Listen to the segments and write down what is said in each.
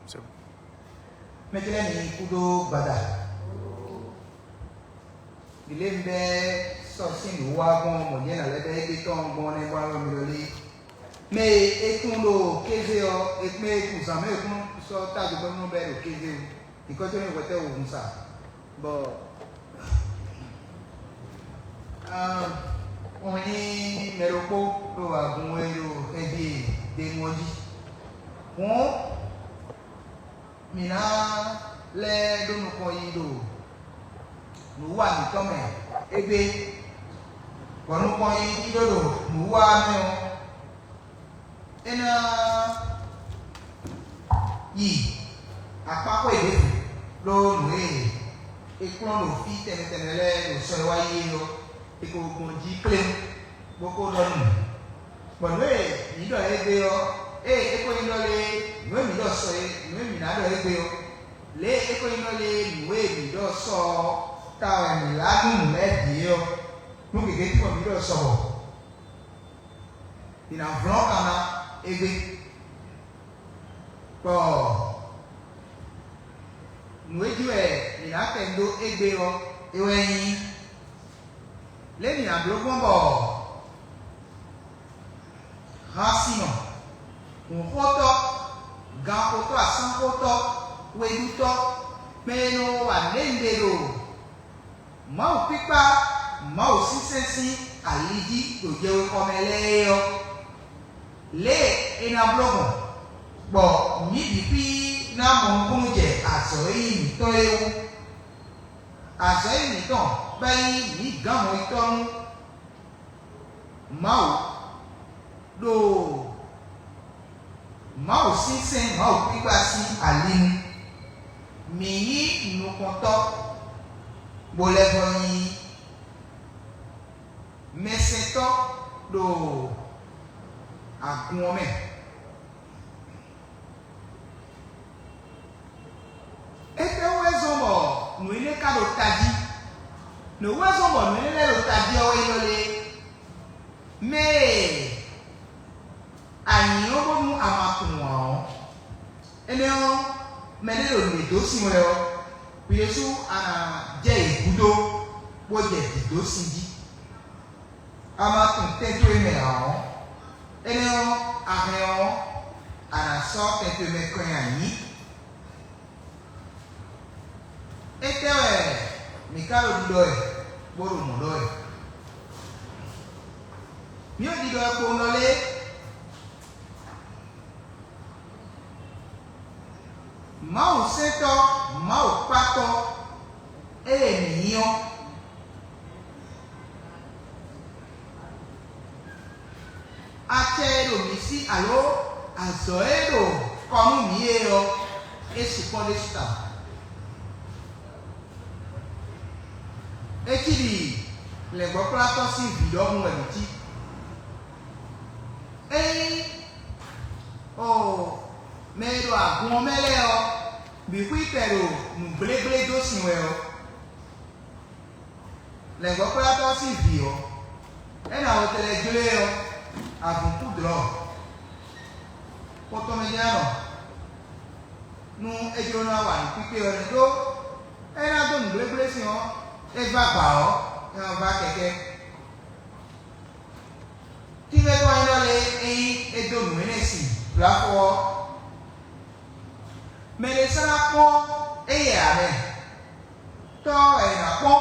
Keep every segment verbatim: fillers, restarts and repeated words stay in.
C'est bon. Mɛ ce lɛ́ɛ mi kú dó gbada. Ɖile un bɛ́ sɔ sín nǔwiwa gbɔn mɔ̌ jɛ́n nǎ lɛ́ bɛ́ égbé tɔn gbɔn nɛ́ bɔ alɔ mi lɔ lé. Mɛ e é kún ɖo kéze ɔ́, é kún mɛ e kún zǎn mɛ e kún sɔ́ tájɔgbɛ́nú bɛ́ ɖo kéze ó. Nyǐkɔ ce nyí hwɛtɛ́ wǒ hun sa. Bɔ un nyí mɛ ɖokpó ɖo agun e ɖo xɛví e ɖe nu ɔ́ jí. Hǔn mǐ ná lɛ́ ɖó nukɔn yi ɖo nǔwiwa mǐtɔn mɛ égbé, bɔ nukɔn yi ɖíɖó ɖo nǔwiwa ɔ́ mɛ ɔ́, é ná yi akpáxwé ɖěbǔ ɖó nǔ e è kplɔ́n ɖo fí tɛnmɛ tɛnmɛ lɛ́ɛ ɖo sɔ e wá yi é ɔ́, è ko gbɔn jí kléwún, bó ko ɖɔ nú mǐ. Bɔ nǔ e mǐ ɖɔ égbé ɔ́, ée é ko nyí ɖɔ lé, nǔ e mǐ ɖɔ sɔ é, nǔ e mǐ ná ɖɔ égbé ɔ́, lě e é ko nyí ɖɔ lé, nǔ e mǐ ɖɔ sɔ ɔ́ ta wɛ mǐ lá nú nǔ lɛ́ɛ bǐ é ɔ́, nú gěgé tɔn mǐ ɖɔ sɔ bɔ mǐ ná vlɔ́n kan ná égbé. Bɔ nǔ e jí wɛ mǐ ná kɛ dó égbé ɔ́, é wɛ nyí lě mǐ ná bló gbɔn bɔ hansinɔ, hǔnxotɔ́, ganxotɔ́, asánxotɔ́, weɖútɔ́, mɛ e nɔ wa nǔɖé ɖo Mawu kpíkpá Mawu sínsɛ́n sín ali jí ɖo jɛwexɔ mɛ lɛ́ɛ é ɔ́, lě e è nǎ bló gbɔn, bɔ mǐ bǐ xwí ná mɔ nukúnnú jɛ azɔ̌ e nyí mǐtɔn é wú. Azɔ̌ e nyí mǐtɔn bɔ é nyí mǐ gǎn mɔyítɔ́ nú Mawu ɖo Mawu sín sɛ́n Mawu kpíkpá sín ali nu. Mǐ nyí nukɔntɔ́, bó lɛ́ vɔ nyí mɛsɛntɔ́ ɖo agun ɔ́ mɛ. Étɛ́wú wɛ zɔ́n bɔ nǔ énɛ́ ka ɖo tají? Nǔ wɛ zɔ́n bɔ nǔ énɛ́ lɛ́ɛ ɖo tají ɔ́ wɛ nyí ɔ́ lé? Mɛ e a nyǐ ɔ́ bónú a ma tunwun ǎ ɔ́, énɛ́ ɔ́, mɛ ɖé ɖo nǔ e dó sin wɛ ɔ́, hwi ɖésú a nǎ jɛ yě gúdo, bó jɛ dǐdó sin jí. A ma tunwun tɛn towe mɛ ǎ ɔ́, énɛ́ ɔ́, a hɛn ɔ́, a nǎ sɔ́ tɛn towe mɛ kɔn nyi ayǐ. Étɛ́ wɛ mǐ ka ɖo ɖiɖɔ wɛ, bó ɖo mɔ̌ ɖɔ wɛ? Mǐ ɖo ɖiɖɔ wɛ kpowun ɖɔ lé? Mawu sɛntɔ́, Mawu kpátɔ́, ée mǐ nyí ɔ́, acɛ e ɖo mǐ sí alǒ azɔ̌ e ɖo kɔ nú mǐ é ɔ́, é sukpɔ́ ɖésú tawun. É cí ɖi lɛ̌ngbɔ́kplátɔ́ sín vǐ ɖɔhun wɛ mǐ cí. Ényí o mɛ e ɖo agun ɔ́ mɛ lɛ́ɛ ɔ́ bǐ xwí tɛ ɖo nǔgblégblédósin wɛ ɔ́, lɛ̌ngbɔ́kplátɔ́ sín vǐ ɔ́, é nǎ wɛ tlɛ jló e ɔ́, avǔn kú dlɔ̌. Xó tɔn mɛ jɛ́n nɔ nú é jló ná wa nǔkpíkpé ɔ́ nɛ́ ɖó é ná dó nǔgblégblésin ɔ́, é vá gbǎ ɔ́, é nɔ vá kɛkɛ́. Tínmɛ tɔn ɔ́ nyí ɖɔ lé ényí é dó nǔ énɛ́ sin ɖó afɔ ɔ́, mɛ ɖé sɔ́ ná kpɔ́n éyɛ ǎ mɛ. Tɔ́ ɔ́ wɛ è nǎ kpɔ́n,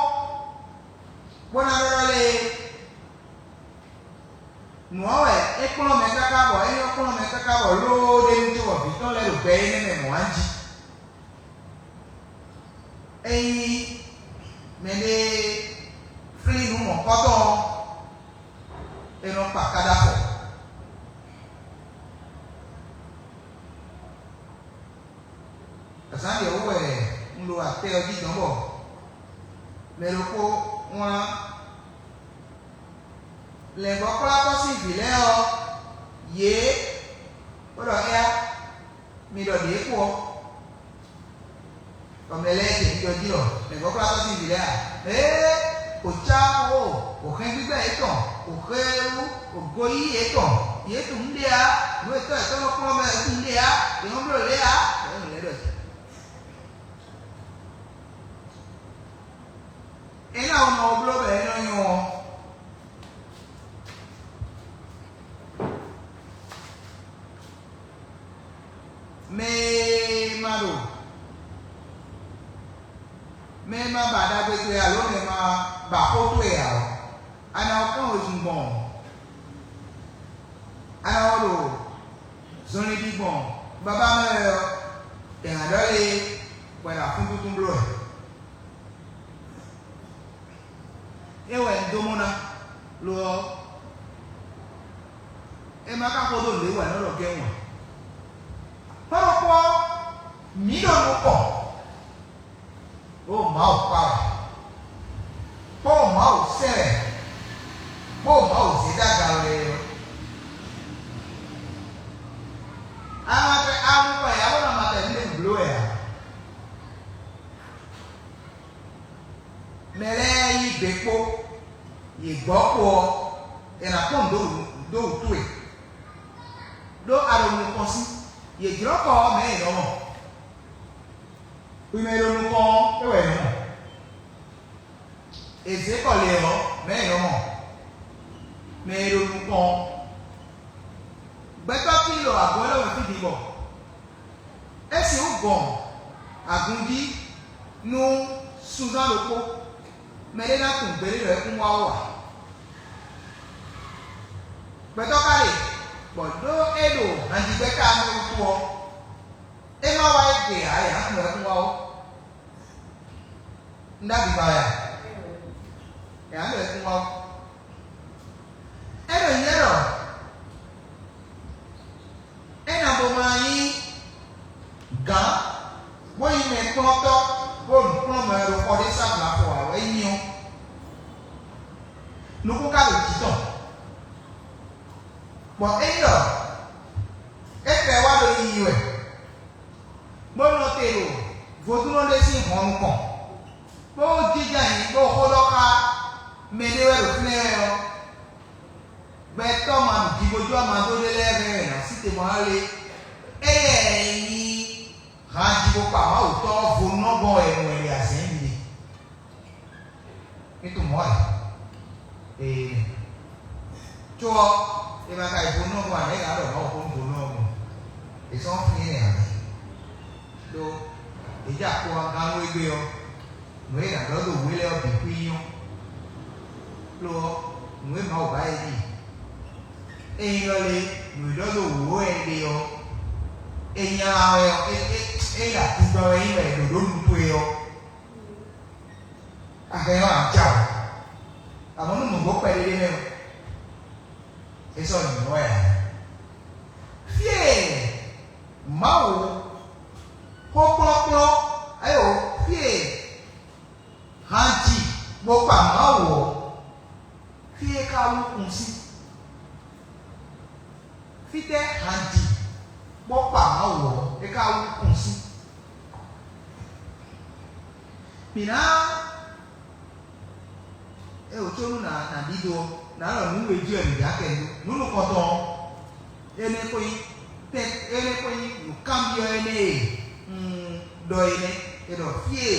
bó ná ɖɔ ɖɔ lé nǔ ɔ́ wɛ é kplɔ́n mɛ káká bɔ é nyɔ́ kplɔ́n mɛ káká bɔ lóó ɖ'é wútu bɔ vǐ tɔn lɛ́ɛ ɖo gbɛ énɛ́ mɛ mɔ̌ a jí. Ényí mɛɖé flín nǔ mɔ̌kɔtɔn ɔ́, é nɔ kpa ká ɖó afɔ. Azǎn ɖě wú wɛ un ɖo atɛ ɔ́ jí dɔ̌n bɔ mɛ ɖokpó wlán lɛ̌ngbɔ́kplɔ́ sín vǐ lɛ́ɛ ɔ́, yě bó ɖɔ éyá, mi ɖɔ ɖě kpo ɔ́, bɔ mɛ lɛ́ɛ jɛ ɖiɖɔ jí ɖɔ lɛ̌ngbɔ́kplɔ́ sín vǐ lɛ́ɛ a? Ee, kò cá xó, kò hɛn gbígbɛ́ yětɔn, kò xéwu, kò goyíyí yětɔn, yě tunwun ɖé ǎ, nǔ e tɔ́ yětɔn nɔ kplɔ́n mɛ ɔ́ tunwun ɖé ǎ, yě nɔ bló lě ǎ, bɔ é nɔ lɛ́ ɖo mɛ e ma ba ɖagbe towe alo mɛ e ma ba xó towe ǎ ɔ́, a nǎ wá kpɔ́n wezun gbɔn ɔ́, a nǎ wá ɖo zɔnlin ɖi gbɔn babá mɛ wɛ ɔ́, è nǎ ɖɔ lé bɔ è nǎ fún dúdú bló wɛ. É wɛ un dó mɔ ná, lo ɔ́, é ma ka xo dó lě wɛ nɔ ɖɔ gɛ́n wǎn. Xó ɖokpó ɔ́, mǐ ɖo nukɔn, ɖo Mawu kpa wɛ, kpó Mawu sɛn wɛ, kpó Mawu zé dó aga wɛ ɔ́, a ma tɛ a nukɔn yǎ bó ná ma tɛ nǔ ɖé bló wɛ ǎ. Mɛ lɛ́ɛ yí gbe kpó yě gbɔ kpó ɔ́, è nǎ kpɔ́n nǔ dó wǔ towe, ɖó a ɖo nukɔn sí. Yě jlɔ́ kɔ ɔ́, mɛ̌ è nɔ mɔ? Hwi mɛ e ɖo nukɔn ɔ́, é wɛ è nɔ mɔ. È zě kɔ lě ɔ́, mɛ̌ è nɔ mɔ? Mɛ e ɖo nukɔn ɔ́. Gbɛtɔ́ tíin ɖo agɔ̌ élɔ́ mɛ fí din bɔ é sixú gbɔn agun jí nú sunzán ɖokpó, mɛɖé ná tunwun gbeɖé ɖɔ é kún wá ó ǎ. Gbɛtɔ́ ka ɖe, bɔ ɖó é ɖo hanjigbɛ́ta mɛ wútu ɔ́, é má wá égbé ǎ, é ná tunwun ɖɔ é kún wá ó. Un ɖó aɖǐ ba wɛ a? Ɛ ǎ ɖɔ é kún wá ó. É ɖo nyɛ ɖɔ é ná bo ma nyí gǎn, bó nyí mɛkplɔ́ntɔ́, bó nǔkplɔ́nmɛ ɖo xɔ ɖé sá vlafɔ ǎ wɛ é nyí ɔ́, nukún ka ɖo jǐ tɔn. Bɔ ényí ɖɔ é tlɛ wá ɖo yiyi wɛ, bó nɔ te ɖo vodúnnɔ ɖé sín hɔn nukɔn, bó jínjɔ́n ayǐ bó xó ɖɔ xá mɛɖé wɛ ɖo fínɛ́ wɛ ɔ́, gbɛtɔ́ ma ɖu jibojú ama dó ɖé lɛ́ɛ hɛn ɛ nǎ sí te mɔ alé. Éyɛ́ nyí hanjibokpa Mawutɔ́ vo nɔ gbɔn wɛ mɔ ɛ ɖe azɛ̌n ɖe. Mi tunwun mɔ̌ ǎ? Ee. Có ɔ́, è ma ka yi vo nɔ gbɔn ǎ, nɛ̌ è nǎ ɖɔ Mawu xó nú vo nɔ gbɔn? È sɔ́ fín énɛ́ ǎ mɛ. Đó è jɛ akpowangán nú égbé ɔ́, nǔ e è nǎ ɖɔ ɖo wě lɛ́ɛ ɔ́ bǐ kún nyí ɔ́. Lo ɔ́, nǔ e Mawu ba é ɖi. Ényí ɖɔ lé, nǔ e ɖɔ ɖo wǔ wɛ è ɖe ɔ́, è nya wɛ ɔ́, é é é ɖo atizɔn wɛ nyí wɛ è ɖǒ ɖó nu towe ɔ́, a hɛn ɔ́, a ja o. Amɔ̌ nú nǔgbó kpɛɖé ɖé mɛ ɔ́, é sɔ́ nyǐ wɛ ǎ. Fí e Mawu xókplɔ́kplɔ́, ayo, fí e hanji bó kpa Mawu ɔ́, fí e ka wú kun sín? Fítɛ́ hanji bó kpa Mawu ɔ́, é ka wú kun sín? Mǐ ná é wǒ có nú nǎ nǎ ɖidó ɔ́, nǎ ɖɔ nǔ we jí wɛ mǐ ɖó akɛ nú nǔ nukɔntɔn ɔ́. Énɛ́ ko nyí tɛn énɛ́ ko nyí nǔkanbyɔ́ énɛ́ e un ɖɔ é nɛ́. È ɖɔ fí e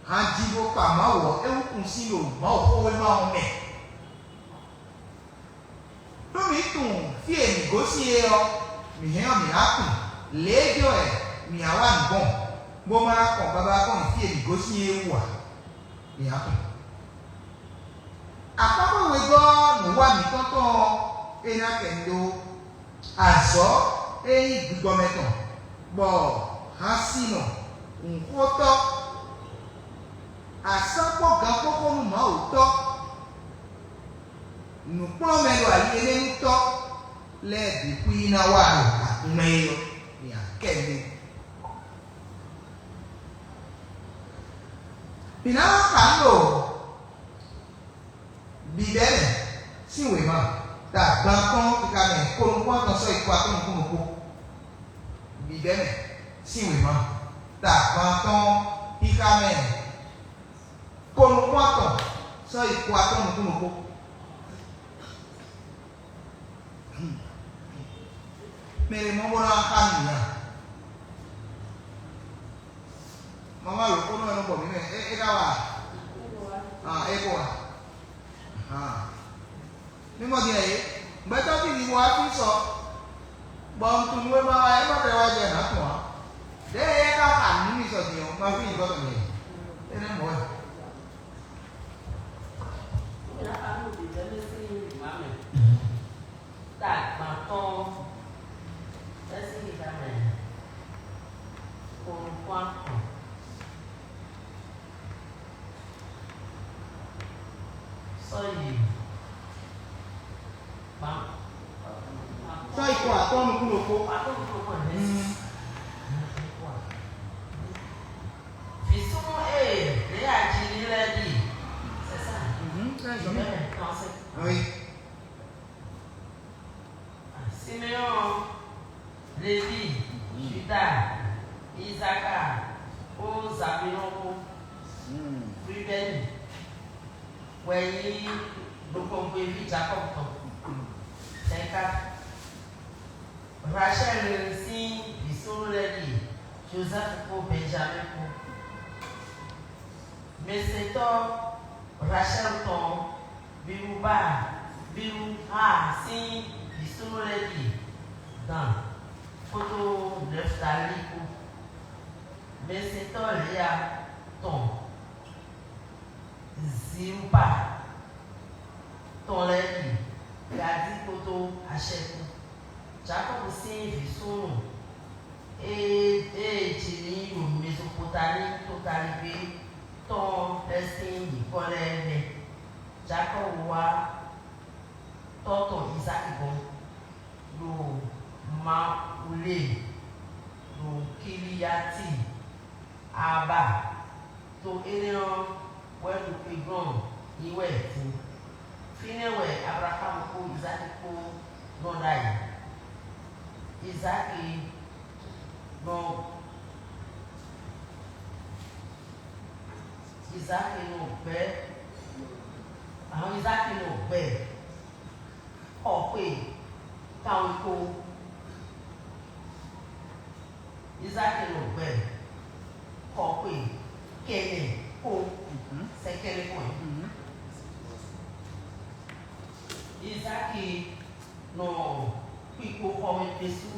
hanji bó kpa Mawu ɔ́, é wú kun sín ɖo Mawuxówéma ɔ́ mɛ. Nú mǐ tunwun fí e mǐ gosín é ɔ́, mǐ hɛn ɔ́ mǐ ná tunwun lě e jɛ́n wɛ mǐ ná wa nǔ gbɔn, bó ma ná kɔn babá kɔn nyi fí e mǐ gosín é wú ǎ. Mǐ ná tunwun. Akpákpá wegɔ́ nǔwa mǐtɔn tɔn ɔ́, é ná kɛ nyi ɖó azɔ̌ e nyí gbigbɔmɛ tɔn, bɔ hansinɔ, hǔnxotɔ́, asán kpó gan kpó xó nú Mawu tɔ́, nǔkplɔ́nmɛ ɖo ali énɛ́ nú tɔ́ lɛ́ɛ bǐ kú yi ná wa ɖo agun mɛ é ɔ́, mǐ ná kɛ nyi ɖó. Mǐ ná wá kpa nǔ ɖo Bǐbɛ́mɛ sín wěma, ta gban atɔ́ɔ́n xixa mɛ ko nukún atɔn sɔ́ yi ko atɔ́ɔ́n nukún ɖokpó. Bǐbɛ́mɛ sín wěma, ta gban atɔ́ɔ́n xixa mɛ ko nukún atɔn sɔ́ yi ko atɔ́ɔ́n nukún ɖokpó. Mɛ e mɔ bó ná xá nǔ nya. Mama lǒ kó nɔ ɛnɔ bɔ mǐ mɛ é é ka wa. Ah, é ko wa. Ah. Mí mɔ din ɛ é. Gbɛtɔ́ bí mi wá fí sɔ. Bɔ un tunú e ma wá é ma tɛ wá jɛ nǎ tún ǎ. Ɖěe é ka xa nǔ n'i sɔ din ɔ́, ma fí nyǐkɔ tɔn n'i. Énɛ́ mɔ̌ wɛ. Tá agban tɔn ɔ́, é sín yixa mɛ kó nukún akɔn. Sɔ́ yi gbǎn. Sɔ́ yi kɔ atɔ́ nukún ɖokpó. Atɔ́ nukún ɖokpó ẹ̀. Mm. Vǐ súnnu e lě ají ní lɛ́ɛ ɖi. C'est ça. Mhm, très joli. Oui. Simeɔn, Levíi, Juda, Izáka kpó Zabilɔ́n kpó, Rubɛ́ni wɛ nyí nukɔngbéví Jakɔ́bu tɔn. Tɛnká. Rachɛ́li sín vǐ súnnu lɛ́ɛ ɖíe: Jozɛ́fu kpó Bɛnjamɛ́ɛ kpó. Mɛsɛntɔ́ Rachɛ́li tɔn ɔ́, Biluba, Biluha sín vǐ súnnu lɛ́ɛ ɖíe: Dan kpódó Nɛftalí kpó. Mɛsɛntɔ́ Lea tɔn, Zilpa tɔn lɛ́ɛ ɖi Gadi kpódó Acɛ kpó. Jakɔ́bu sín vǐ súnnu e e è ji n'i ɖo Mezopotámi totaligbé tɔn lɛ́ɛ sín nyǐkɔ lɛ́ɛ nɛ́. Jakɔ́bu wá tɔ́ tɔn Izáki gɔ́n ɖo Mawule ɖo Kiliyati Aaba. To énɛ́ ɔ́ wɛ ɖo Eglɔ́ɔn nyí wɛ din. Fínɛ́ wɛ Ablaxámu kpó Izáki kpó nɔ ɖ'ayǐ. Izáki nɔ Izáki nɔ gbɛ́ ahɔn Izáki nɔ gbɛ xɔxwe kanwekó. Izáki nɔ gbɛ xɔxwe kɛnɛ kó. Mhm. Sɛkɛnɛ kó ɛ. Mhm. Izáki nɔ kpikpo xɔmɛ ɖésú.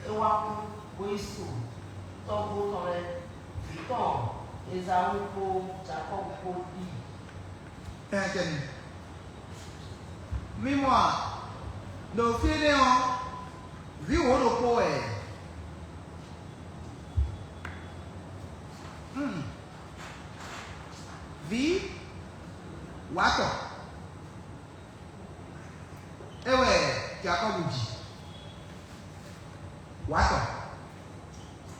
É wá kú, bó yi su tɔ́gbó tɔn lɛ́ɛ, vǐ tɔn Ezawu kpó Jakɔ́bu kpó ɖi. Tɛntɛn. Mi mɔ a? Ɖo fí énɛ́ ɔ́, vǐ wǒ ɖokpó wɛ. Hmm. Vǐ wǎtɔn. É wɛ Jakɔ́bu ji. Wǎtɔn.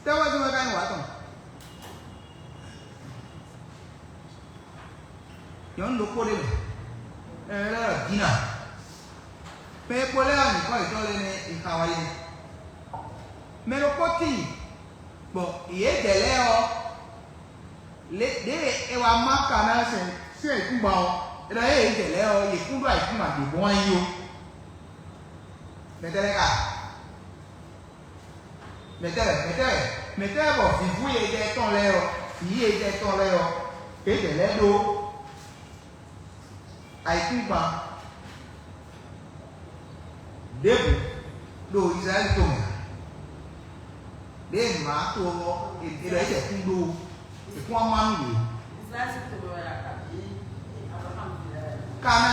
Tɛ́wɛ́ tɔn wɛ ka nyí wǎtɔn? Nyɔ̌nu ɖokpó ɖé mɛ, è nɔ ylɔ́ ɛ ɖɔ Dina. Mɛ e kpo lɛ́ ɔ́, nyǐkɔ yětɔn lɛ́ɛ nɛ́ è xa wá yi. Mɛ ɖokpó tíin, bɔ yědɛɛ lɛ́ɛ ɔ́, lě ɖě e è wá má Kanáa sɛn sín ayǐkúngban ɔ́, è ɖɔ yědɛɛ lɛ́ɛ ɔ́, yě kún ɖó ayǐkúngban ɖě gbɔn wá yi ó. Mɛtɛ́ lɛ́ɛ ka? Mɛtɛ́ wɛ, mɛtɛ́ wɛ, mɛtɛ́ wɛ bɔ vǐvú yědɛɛ tɔn lɛ́ɛ ɔ́, vǐ yědɛɛ tɔn lɛ́ɛ ɔ́, yědɛɛ lɛ́ɛ ɖó ayǐkúngban ɖěbǔ ɖo Izlayɛ́li tomɛ ǎ. Ɖěe mǎ to ɔ́, è è ɖɔ é jɛ kún ɖó, è kún wá má nú yě. Kaná,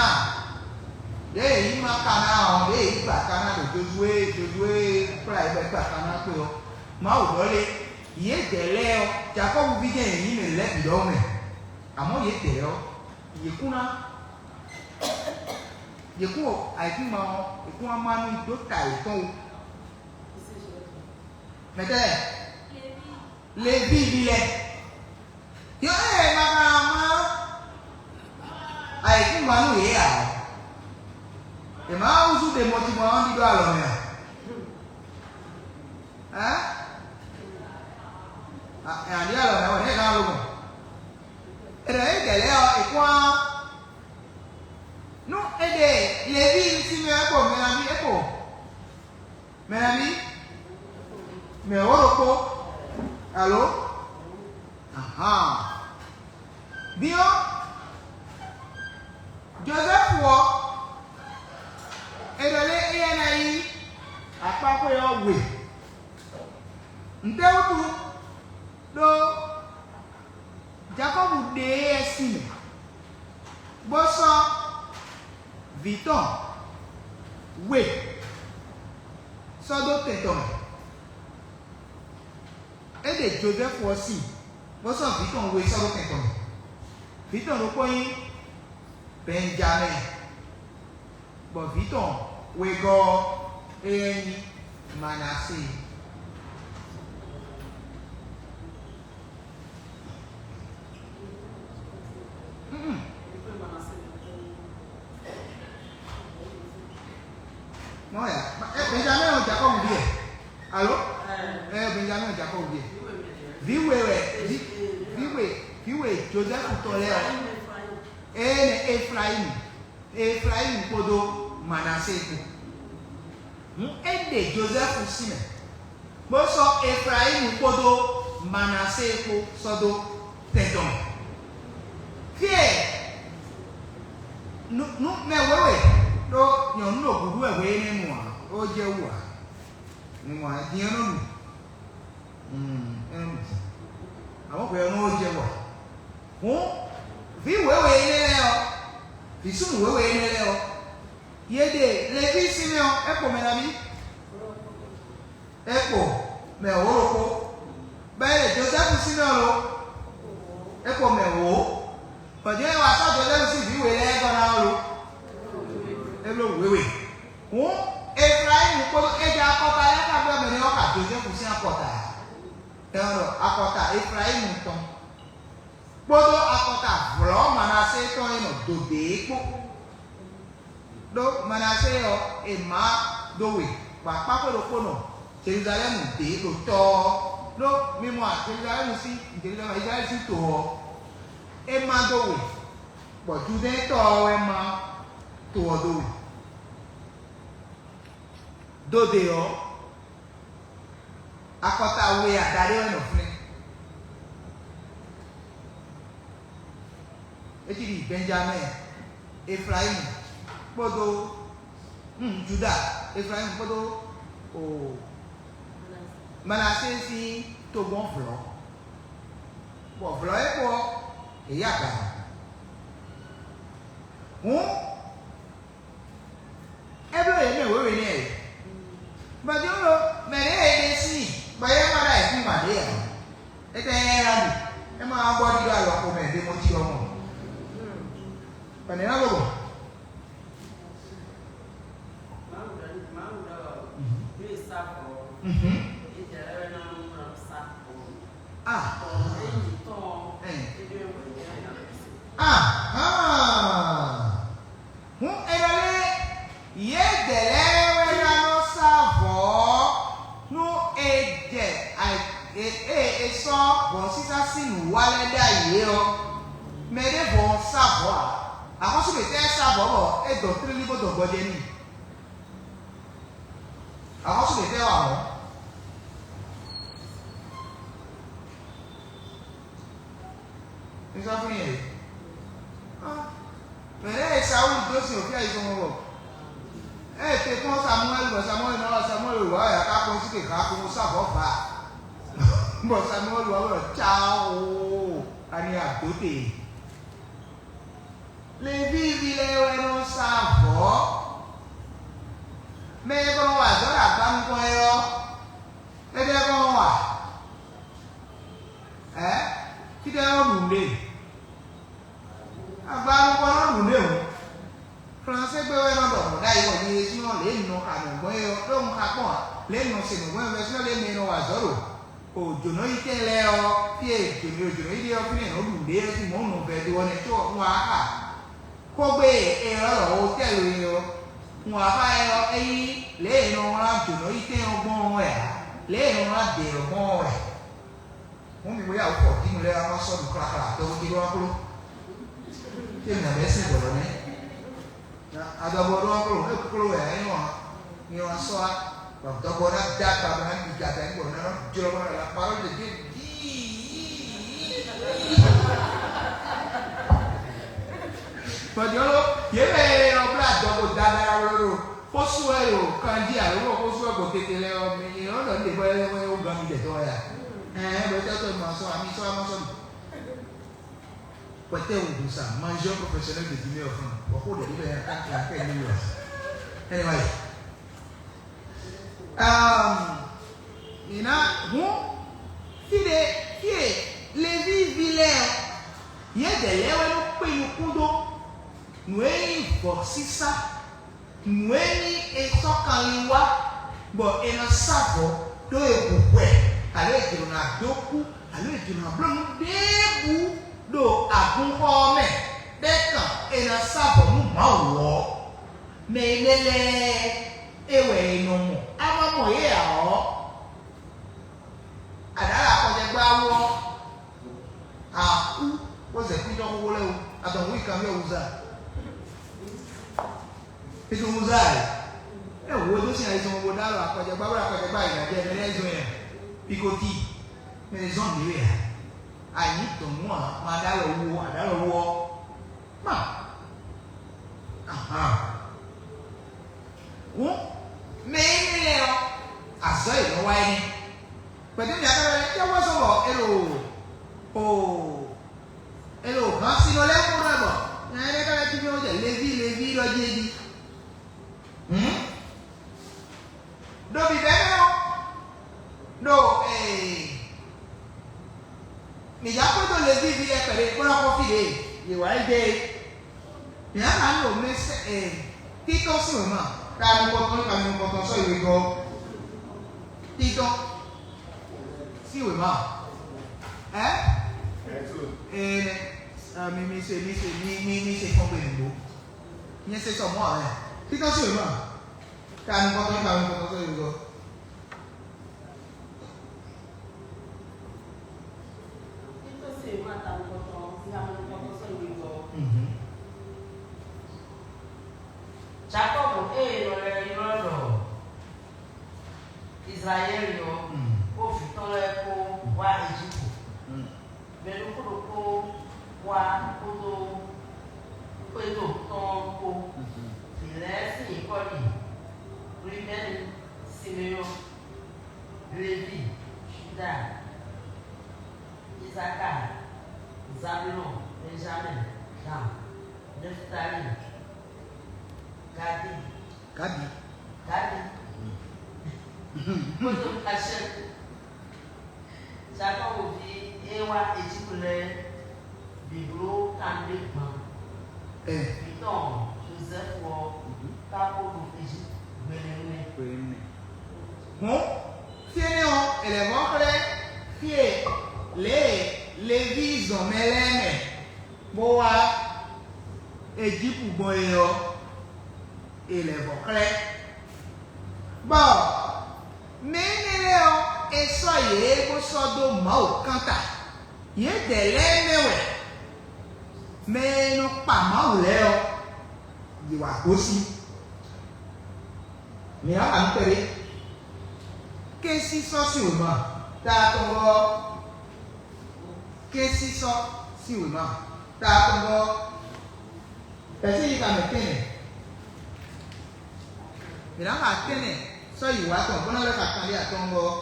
ɖěe è yi má Kaná ɔ́, ɖěe è yi gba Kaná ɖo Jozuwée, Jozuwée kplá yě bɔ é gba Kaná kpé ɔ́, Mawu ɖɔ lé, yědɛɛ lɛ́ɛ ɔ́, Jakɔ́bu ví jɛ́n yě nyí mɛ lɛ́ɛ bǐ ɖɔhun mɛ. Amɔ̌ yědɛɛ ɔ́, yě kún ná, yě kún ɖo ayǐkúngban ɔ́, yě kún wá má nú i dó ta yětɔn wú. Mɛtɛ́ lɛ́ɛ? Levíi ví lɛ́ɛ. Yɔ ée è ma ka má ayǐkúngban nú yě ǎ ɔ́, è má húzú ɖe mɔjimɔ ɔ́ ɖíɖó alɔ mɛ a? Hɛ̌n? A- È nǎ ɖí alɔ mɛ wɛ nɛ̌ è ka nɔ ɖó mɔ? È ɖɔ édɛɛ lɛ́ɛ ɔ́, è kpɔ́n á. Nú è ɖe Levíi sín mɛ wɛ kpo mɛ nabí é kpo? Mɛ nabí? Mɛ wǒ ɖokpó. Alo? Ahan. Din ɔ́, Jozɛ́fu ɔ́, è ɖɔ lé éyɛ́ ná nyí akpáxwé ɔ́ we. Nǔtɛ́wútu ɖó Jakɔ́bu ɖe éyɛ́ sín mɛ, bó sɔ́ vǐ tɔn we sɔ́ dó tɛn tɔn mɛ? É ɖe Jozɛ́fu ɔ́ sín, bó sɔ́ vǐ tɔn we sɔ́ dó tɛn tɔn mɛ. Vǐ tɔn ɖokpó nyí Bɛnjamɛ́ɛ, bɔ vǐ tɔn wegɔ́ ɔ́, éyɛ́ nyí Manasée. Mm-mm. Nɔ ya, ɛ Benjamin ɔ Jacob ví ɛ. Alo? Ɛ Benjamin ɔ Jacob ví ɛ. Vǐ we wɛ, vǐ vǐ we vǐ we Joseph tɔn lɛ́ɛ ɔ. Ɛ nɛ Efraim. Efraim kpódó Manasée kpó. Hǔn é ɖe Jozɛ́fu sín mɛ, bó sɔ́ Efraim kpódó Manasée kpó sɔ́ dó tɛn tɔn mɛ. Fí e nú nú mɛ wěwe ɖó nyɔ̌nu ɖo gǔɖú wɛ hwe énɛ́ nu ǎ, ó jɛ wú ǎ. Un wǎn din ɔ́ nɔ nu. Mm, é nɔ nu. Amɔ̌ hwe ɔ́ nɔ jɛ wɔ. Hǔn vǐ wěwe énɛ́ lɛ́ɛ ɔ́, vǐ súnnu wěwe énɛ́ lɛ́ɛ ɔ́, yě ɖe Levíi sín mɛ ɔ́, é kpo mɛ nabí? É kpo mɛ wǒ ɖokpó. Bɔ é ɖe Jozɛ́fu sín mɛ ɔ́ lo? É kpo mɛ wǒ. Bɔ jɛ́n é wá sɔ́ Jozɛ́fu sín vǐ we lɛ́ɛ gɔ́ ná ɔ́ lo? É bló wěwe. Hǔn Eflayímu kpódó é jɛ akɔta lɛ́ɛ xá gbɛ́ mɛ nɛ́ ɔ́ xa Jozɛ́fu sín akɔta ǎ. É nɔ ɖɔ akɔta Eflayímu tɔn kpódó akɔta vlɔ̌ Manasée tɔn e nɔ dǒdě é kpó. Ɖó Manasée ɔ́, è má dó we, bɔ akpáxwé ɖokpó nɔ Jeluzalɛ́mu dě ɖo tɔ ɔ́. Ɖó mi mɔ a, Jeluzalɛ́mu sín Jeluzalɛ́mu Izlayɛ́li sín to ɔ́, é má dó we, bɔ Judɛ́ɛntɔ́ ɔ́ wɛ má to ɔ́ dó we. Dodě ɔ́, akɔta we adaɖé wɛ nɔ fínɛ́. É cí ɖi Bɛnjamɛ́ɛ, Eflayímu kpódó hmm, Juda, Eflayímu kpódó o Manasée sín togbɔn vlɔ̌, bɔ vlɔ̌ é kpó ɔ́, è yí aga nɔ. Hǔn é bló yě mɛ wěwe nɛ́ ɛ. Bɔ din ɔ́, mɛ ɖě e ɖe sín bɔ é ma ɖo ayǐkúngban ɖě ǎ. É ka nyí éyɛ́ ɖi, é ma wá bɔ ɖiɖɔ alɔ xomɛ ɖé mɔ cí ɔ́ mɔ. Bɔ nɛ̌ ná lobɔ? Mawu ɖɔ mawu ɖɔ ɖo e sa vɔ. Mhm. Yě jɛ lɛ wɛ ná nú ná sa vɔ. Ah. Bɔ eyi tɔn. Ɛ. Ebe wɛ nyɛ na. Ah. Ah. Hǔn è nɔ lé yědɛɛ lɛ́ɛ wɛ ná nɔ sa vɔ̌ nú è jɛ ée è sɔ́ vɔ̌sísá sín nǔ wa lɛ́ɛ ɖ'ayǐ é ɔ́, mɛ ɖěvo ɔ́ sa vɔ̌ ǎ. Axɔ́sú ɖě tɛ́ sa vɔ̌ bɔ é dɔn tlílí bó dɔn gbɔjɛ́ n'i? Axɔ́sú ɖě tɛ́ wa mɔ̌? Nizɔ́fúnni e mɛ lɛ́ɛ e Sawúlu dó sin òfí ayizɔ́mɔvɔ. Ée te kpɔ́n Samuɛ́li bɔ Samuɛ́li ná wá Samuɛ́li wǎ wɛ aká kpɔ́n sí ke ha ko sa vɔ̌ vǎ. Bɔ Samuɛ́li wá wɛ cawo ani adǒ te. Levíi ví lɛ́ɛ wɛ nɔ sa vɔ̌. Mɛ e kɔ nɔ wa azɔ̌ ɖo agba nukɔn é ɔ́, é ɖɛ́ kɔ nɔ wa. Ɛ fítɛ́ nɔ ɖu nǔɖé? Agba nukɔn nɔ ɖu nǔɖé hǔn. Flansé gbe wɛ nɔ ɖɔ mɔ̌ ɖ'ayǐ bɔ nyi e sínɔ lě nɔ xa nǔ gbɔn é ɔ́, ɖó un xa kpɔ́n ǎ. Lě nɔ se nǔ gbɔn é vɛ́ sínɔ lě mɛ e nɔ wa azɔ̌ ɖo o jǒnɔyítɛn lɛ́ɛ ɔ́, fí e jǒnɔ jǒnɔyítɛn ɔ́ fínɛ́ nɔ ɖu nǔɖé ɔ́ sín mɔ̌ nɔ vɛ́ dó ɔ́ nɛ́ có un wá xa. Xógbe e è ylɔ́ ɖɔ hotɛ́lu é ɔ́, un wá xa é ɔ́, é nyí lě e è nɔ wlán jǒnɔyítɛn ɔ́ gbɔn ɔ́ wɛ ǎ, lě e è nɔ wlán dě ɔ́ gbɔn ɔ́ wɛ. Hǔn mi wɛ yá wǔ xɔ dǐnu lɛ́ɛ wá sɔ́ nǔ xlaxla dɔwéjí ɖó ɔ́ kpló. Té mi nǎ bɛ́ sín vɔ̌ nɛ́. Adɔgbɔ ɖó ɔ́ kpló, é kpló wɛ ǎ, é nyɔ́ ǎ. Mi wá sɔ́ wá, bɔ dɔgbɔ ná dó agba bɔ ná ɖi dada ní bɔ ná nɔ jlɔ́ bɔ ná la parole de Dieu. Bɔ̌ jɔ́ ló, yě mɛ e nɔ blá adɔgo dada wló ɖo xó Xósú wɛ ɖo kanjí alo wɔ xósú wɛ gbɔ tete lɛ ɔ́, mɛ nyɛ ɔ́ ɖɔ nɖe bɔ é wɛ wó gán mi ɖɛ dɔ́ wɛ a? Ɛɛ, bɔ é tɔ́ tɔ́ ma sɔ́ ami sɔ́ ama sɔ́ mi. Pwɛtɛ wǔ sa major professionnel de dime ɔfan bɔ xó ɖe ɖi bɛ ya ká kɛ akɛ ní wɛ. Anyway, um, ina hun fi ɖe fi e Levi ví lɛ́ɛ ɔ́, yɛ́dɛ̌ lɛ́ɛ wɛ nɔ kpe nukún dó nǔ e nyí vɔ̌sísá, nǔ e nyí è sɔ́ kanlin wá, bɔ è nɔ sá vɔ̌ ɖó è hu hwɛ, alo è jlǒ ná dó kú, alo è jlǒ ná bló nǔ ɖěbǔ ɖo agunxɔ ɔ́ mɛ, bɔ é kan è nɔ sá vɔ̌ nú Mawu ɔ́, mɛ énɛ́ lɛ́ɛ é wɛ è nɔ mɔ. A ma mɔ yě ǎ ɔ́, a ɖǎ ɖo akɔjɛgbáwú ɔ́, a kú bó zɛ kwín tɔn xóxó lɛ́ɛ wú, a dɔn wú yi kanbyɔ́ wúzá. Tito wúzá ɛ. Ɛ wo dó sin ayizɔn wo ɖó alɔ akɔjɛgbá bó ɖo akɔjɛgbá yi gǎjɛ mɛ lɛ́ɛ zɔn yɛ. Pikoti mɛ lɛ́ɛ zɔn mi wɛ a. Anyi dɔn nú a ma ɖó alɔ wú a ɖó alɔ wú ɔ. Ma. Ahan. Hǔn mɛ énɛ́ lɛ́ɛ ɔ́, azɔ̌ yětɔn wá é nɛ́. Kpɛ̌dú mǐ akɔ́ lɛ́ɛ é wá zɔ́n bɔ é ɖo o é ɖo hǎnsinɔ lɛ́ɛ kpó ɖɔ bɔ nya énɛ́ ká lɛ́ cí fí wó jɛ Leví Leví ɖɔ jí é jí. Hǔn ɖo bǐbɛ́ mɛ ɔ́ ɖo ee mǐ já kpódó Leví ví lɛ́ɛ kpɛɖé kpó ná xɔ fí ɖě yě wá yi dé é. Mǐ ná ná ɖo mɛ sɛ ɛ títɔ́ sín wěma ta nukɔntɔn ní ka nukɔntɔn sɔ́ yě gɔ́. Títɔ́ sín wěma ɛ ɛ nɛ mi mi se mi se mi mi mi se fɔn gbe nìgbó. Nyɛ se sɔ mɔ ɛ títɔ́ sín wěma ta nukɔntɔn ní ka nukɔntɔn sɔ́ yě gɔ́. Títɔ́ sín wěma ta nukɔntɔn ní ka nukɔntɔn sɔ́ yě gɔ́. Jakɔ́bu e è nɔ lɛ́ ylɔ́ ɖɔ Izlayɛ́li ɔ́ kpó vǐ tɔn lɛ́ɛ kpó wá Ejípu. Mɛ ɖokpó ɖokpó wá kpódó xwédo tɔn ɔ́ kpó. Vǐ lɛ́ɛ sín nyǐkɔ ɖi Rubɛ́ni, Simeɔ́ɔ, Levíi, Judáa, Izákaa, Zabulɔ́ɔn, Bɛnjamɛ́ɛ, Dan, Nɛftalíi, Gadi, Gadi. Gadi, kpódó Aṣɛ́. Jakɔ́bu ví e wá Ejípu lɛ́ɛ bǐ bló kanɖé gban. Vǐ tɔn Jozɛ́fu ɔ́ ka ko ɖo Ejípu gbɛnɛgbɛnɛ. Hǔn, fí énɛ́ ɔ́, è lɛ̌ vɔ́ xlɛ́ fí e lě e Levíi zɔn mɛ lɛ́ɛ mɛ bó wá Ejípu gbɔn é ɔ́, è lɛ̌ vɔ́ xlɛ́. Bɔ mɛ énɛ́ lɛ́ɛ ɔ́, è sɔ́ yě bó sɔ́ dó Mawu kán ta. Yědɛɛ lɛ́ɛ mɛ wɛ mɛ e nɔ kpa Mawu lɛ́ɛ ɔ́, yě wá gosín. Mǐ wá nǔ kpɛɖé. Kɛ́nsísɔ́ sín wěma ta atɔngɔ́ ɔ́, kɛ́nsísɔ́ sín wěma ta atɔngɔ́ ɔ́, tɛ̌sí yi ka mɛ kɛ́nɛ. Mǐ ná xa kɛ́nɛ sɔ́ yi wǎ tɔn bó ná lɛ́ xa kanɖé atɔngɔ́ ɔ́.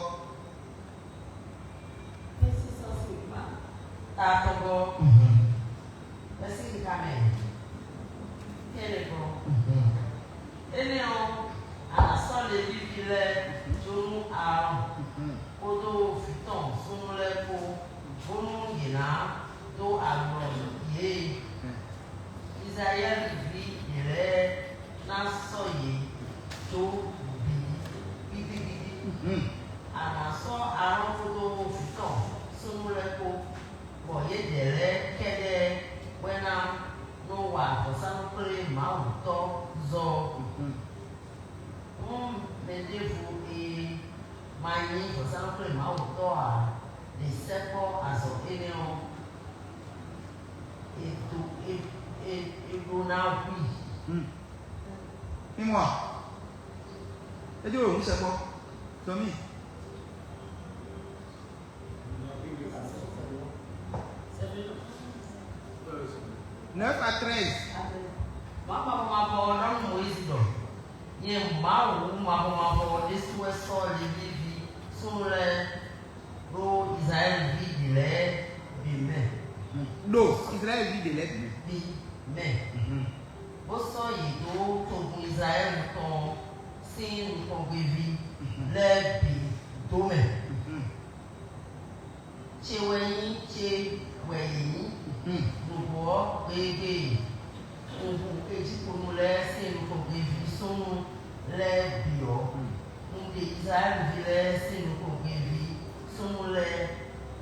Kɛ́nsísɔ́ sín wěma ta atɔngɔ́ ɔ́, tɛ̌sí yi ka mɛ kɛ́nɛ gɔ́. Énɛ́ ɔ́, a nǎ sɔ́ Levíi ví lɛ́ɛ jó nú Aalɔ́ɔn kpódó vǐ tɔn súnnu lɛ́ɛ kpó, bónú yě ná dó alɔ yě. Izlayɛ́li ví yě lɛ́ɛ ná sɔ́ yě jó bǐ gbídígbídí. A nǎ sɔ́ Aalɔ́ɔn kpódó vǐ tɔn súnnu lɛ́ɛ kpó, bɔ yědɛɛ lɛ́ɛ kɛ́ɖɛ́ wɛ ná nɔ wa vɔ̌sánú-xwlémawutɔ́ zɔ ɔ́. Nú mɛ ɖěvo e ma nyí vɔ̌sánú-xwlémawutɔ́ ǎ ɖě sɛkpɔ́ azɔ̌ énɛ́ ɔ́, è dǒ è è è ɖó ná hu i. Mimɔ a? É jẹ́ òun sɛkpɔ́. Tɔmí. Neuf à treize. Mɔ̌kpɔ́kpɔ́ ma bɔ ɔ́ ɖɔ nú Mɔyízi ɖɔ: Nyɛ Mawu mavɔ mavɔ ɖésú wɛ sɔ́ Levívi súnnu lɛ́ɛ ɖó Izlayɛ́li ví ɖě lɛ́ɛ bǐ mɛ. Ɖo Izlayɛ́li ví ɖě lɛ́ɛ bǐ mɛ. Bǐ mɛ, bó sɔ́ yě dó togun Izlayɛ́li tɔn sín nukɔngbéví lɛ́ɛ bǐ dó mɛ. Ce wɛ nyí, ce wɛ yě nyí. Nǔgbó ɔ́, gbeyegbe e un hu Ejípunu lɛ́ɛ sín nukɔngbéví súnnu lɛ́ɛ bǐ ɔ́, un ɖe Izlayɛ́li ví lɛ́ɛ sín nukɔngbéví súnnu lɛ́ɛ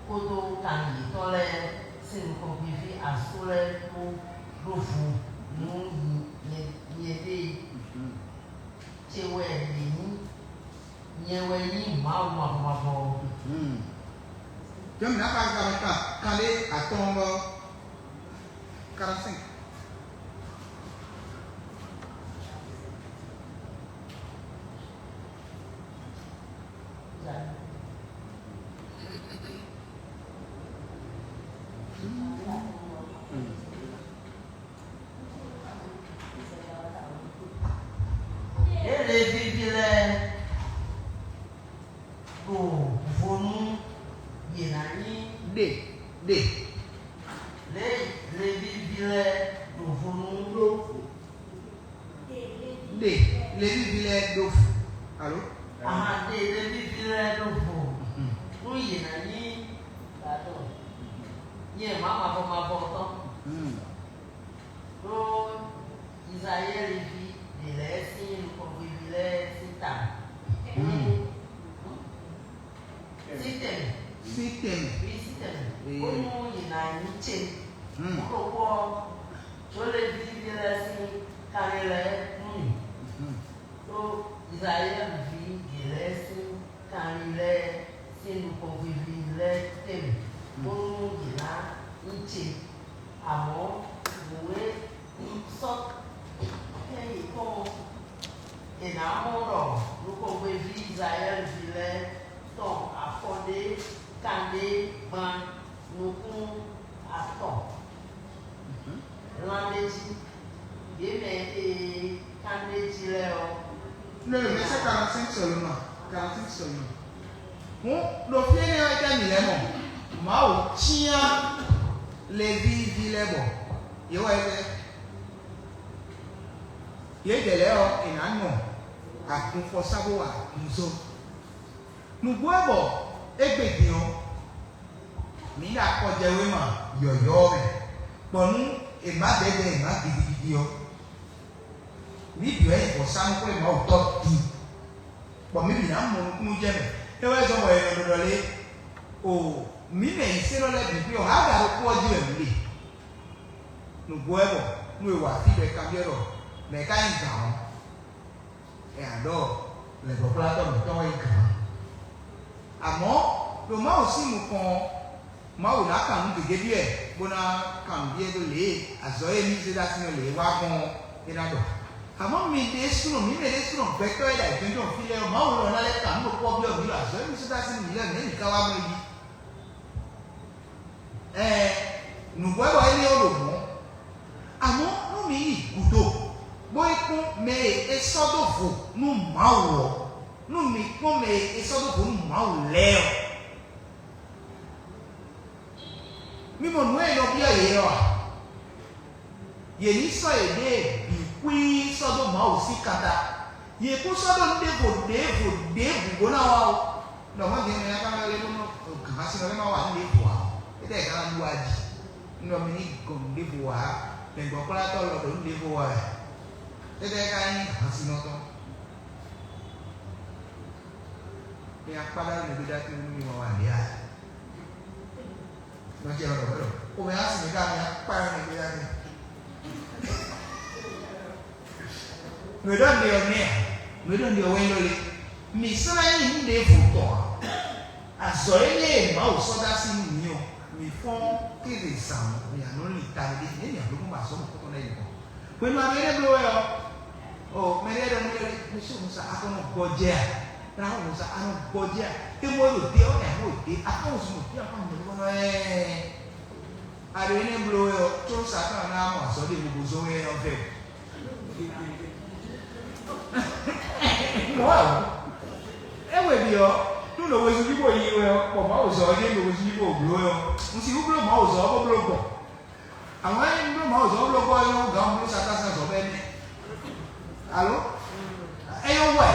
kpódó kan yětɔn lɛ́ɛ sín nukɔngbéví asú lɛ́ɛ kpó ɖó vo nú nyɛ, nyɛɖée. Ce wɛ yě nyí. Nyɛ wɛ nyí Mawu mavɔ mavɔ ɔ́. Jɔn mi ná ka ka mɛ kan kan ɖé atɔ́ɔ́ngɔ́. Quarante-cinq. Yě Levíví lɛ́ɛ ɖo vo nú yě ná nyí ɖe ɖe. Lě Levíví lɛ́ɛ ɖo vo nú ɖó ɖe. Levíví lɛ́ɛ ɖó vo. Alo? Ahan ɖe Levíví lɛ́ɛ ɖó vo nú yě ná nyí gbadɔ nyɛ mǎ mavɔ mavɔ tɔn. Ɖó Izlayɛ́li ví ɖě lɛ́ɛ sín nukɔngbéví lɛ́ɛ sín ta. Sítɛn. Sítɛn. Ví Sítɛn. Bónú yě ná nyí ce. Mɔ̌ ɖokpó ɔ́, jó Levíví lɛ́ɛ sín kanlin lɛ́ɛ nú mì. Ɖó Izlayɛ́li ví ɖě lɛ́ɛ sín kanlin lɛ́ɛ sín nukɔngbéví lɛ́ɛ tɛnmɛ, bónú yě ná nyí ce. Amɔ̌ nǔ e sɔ́ kɛ́n yětɔn ɔ́, è nǎ mɔ ɖɔ nukɔngbéví Izlayɛ́li ví lɛ́ɛ tɔn afɔ ɖé kanɖé gban nukún atɔn lan ɖé jí. Yě mɛ e kanɖé jí lɛ́ɛ ɔ́, Ne le verset quarante-cinq seulement. Quarante-cinq seulement. Hǔn ɖo fí énɛ́ ɔ́, étɛ́ mǐ lɛ́ mɔ? Mawu cyán Levíi ví lɛ́ɛ bɔ yě wɛ lɛ́ɛ. Yědɛɛ lɛ́ɛ ɔ́, è nǎ nɔ agun xɔ sá bó wa agun zɔ́n. Nǔgbó wɛ bɔ égbé din ɔ́, mǐ ɖo akɔjɛwéma yɔ̌yɔ́ ɔ́ mɛ, bɔ nú è má dɛ̌dɛ̌ è má gidigidi ɔ́, mǐ bǐ wɛ nyí vɔ̌sánú-xwlémawutɔ́ din, bɔ mǐ bǐ ná mɔ nukúnnú jɛ mɛ. É wɛ zɔ́n bɔ è nɔ ɖɔ ɖɔ lé? O, mǐ mɛ nyisénɔ lɛ́ɛ bǐ xwé ɔ́, Haga ɖokpó ɔ́ jí wɛ mǐ ɖe. Nǔgbó wɛ bɔ nú è wa fí bɔ è kanbyɔ́ ɖɔ mɛ̌ ka nyí gǎn ɔ́, è nǎ ɖɔ lɛ̌ngbɔ́kplɔ́nátɔ́ mǐtɔn wɛ nyí gǎn. Amɔ̌, ɖo Mawu sín nukɔn ɔ́, Mawu ná kan nǔ gěgé byɔ́ ɛ, bó ná kan nǔ byɔ́ ɛ ɖó lě e azɔ̌ e émí zé dó así nú lě e wá gbɔn ɔ́, é ná ɖɔ. Amɔ̌ mi ɖésúnɔ, mǐ mɛ ɖésúnɔ gbɛtɔ́ e ɖo ayǐjínjɔ́n fí lɛ́ɛ ɔ́, Mawu lɔ ná lɛ́ kan nǔ ɖokpó ɔ́ byɔ́ mǐ ɖɔ azɔ̌ e émí zé dó así nú mǐ lɛ́ɛ, nɛ̌ mǐ ka wá mɔ é jí? Ɛɛ, nǔgbó wɛ bɔ énɛ́ ɔ́ ɖo mɔ̌. Amɔ̌, nú mi yi gǔdo, bó yi kpɔ́n mɛ e è sɔ́ dó vo nú Mawu ɔ́, nú mi kpɔ́n mɛ e è sɔ́ dó vo nú Mawu lɛ́ɛ ɔ́, mi mɔ nǔ e è nɔ byɔ́ yě ɔ́ a? Yě ní sɔ́ yěɖée bǐ xwíí sɔ́ dó Mawu sín kanta. Yě kún sɔ́ ɖó nǔ ɖěvo ɖěvo ɖěbǔ bó ná wá ó. Ɖɔ mɔ̌ din mɛ ká lɛ́ bó nɔ gǎnmasin lɛ́ má wa nǔ ɖěvo ǎ. Étɛ́ è ka ná ɖu wá jí? Un ɖɔ mi ní gɔn nǔ ɖěvo ǎ. Mɛ gbɔ̌kplɔ́tɔ́ lɔ ɖo nǔ ɖěvo wa wɛ. Étɛ́ ka nyí gǎnmasin nɔ tɔn? Mi akpá ɖa nǔ gbéjá kí nú mi wá wa nǔ ɖě ǎ. Nɔ ce lɔ ɖɔ wɛ ɖɔ xomɛ asi mi ka mi akpa yɔ nɛgbɛ ya mi. Nǔ e ɖɔ ɖe ɔ nɛ́ a? Nǔ e ɖɔ ɖe ɔ wɛ nyí ɖɔ lé? Mi sɔ́ ná nyí nǔ ɖěvo tɔn a? Azɔ̌ énɛ́ e Mawu sɔ́ dó así nú mi ɔ́, mi fɔ́n kéze zǎn mi anɔ li ta ɖé nɛ́ mi abló mɔ azɔ̌ mɔ̌kɔtɔn lɛ́ɛ yi kɔn. Hwenu aɖé ɖé bló wɛ ɔ́, ɔ mɛ ɖé ɖɔ nú mi ɖɔ mi sú musa a ko nɔ gbɔjɛ a? Nǎ xo musa a nɔ gbɔjɛ a? É mɔ ɖo te ɔ́ nɛ a mɔ ɖo te a ko nɔ zun ɖo fí a ko nɔ mɔ ɖo nɔ ɛɛ. Aɖo énɛ́ bló wɛ ɔ́, có Satan ná mɔ azɔ̌ ɖě vogbó zɔ́n wɛ ɔ́ vɛ o. Mɔ̌ ǎ. É we ɖi ɔ́, nú ɖo wezun jí bó yi wɛ ɔ́, bɔ Mawu zɔ ɔ́ ɖíe ɖo wezun jí bó bló wɛ ɔ́, un sixú bló Mawu zɔ ɔ́ bó bló gbɔn. Amɔ̌, ényí un bló Mawu zɔ ɔ́ bló gbɔn ɔ́, é nyɔ́ gǎn un bló Satáan sín azɔ̌ bɔ é nɛ́. Alo? É nyɔ́ wɛ.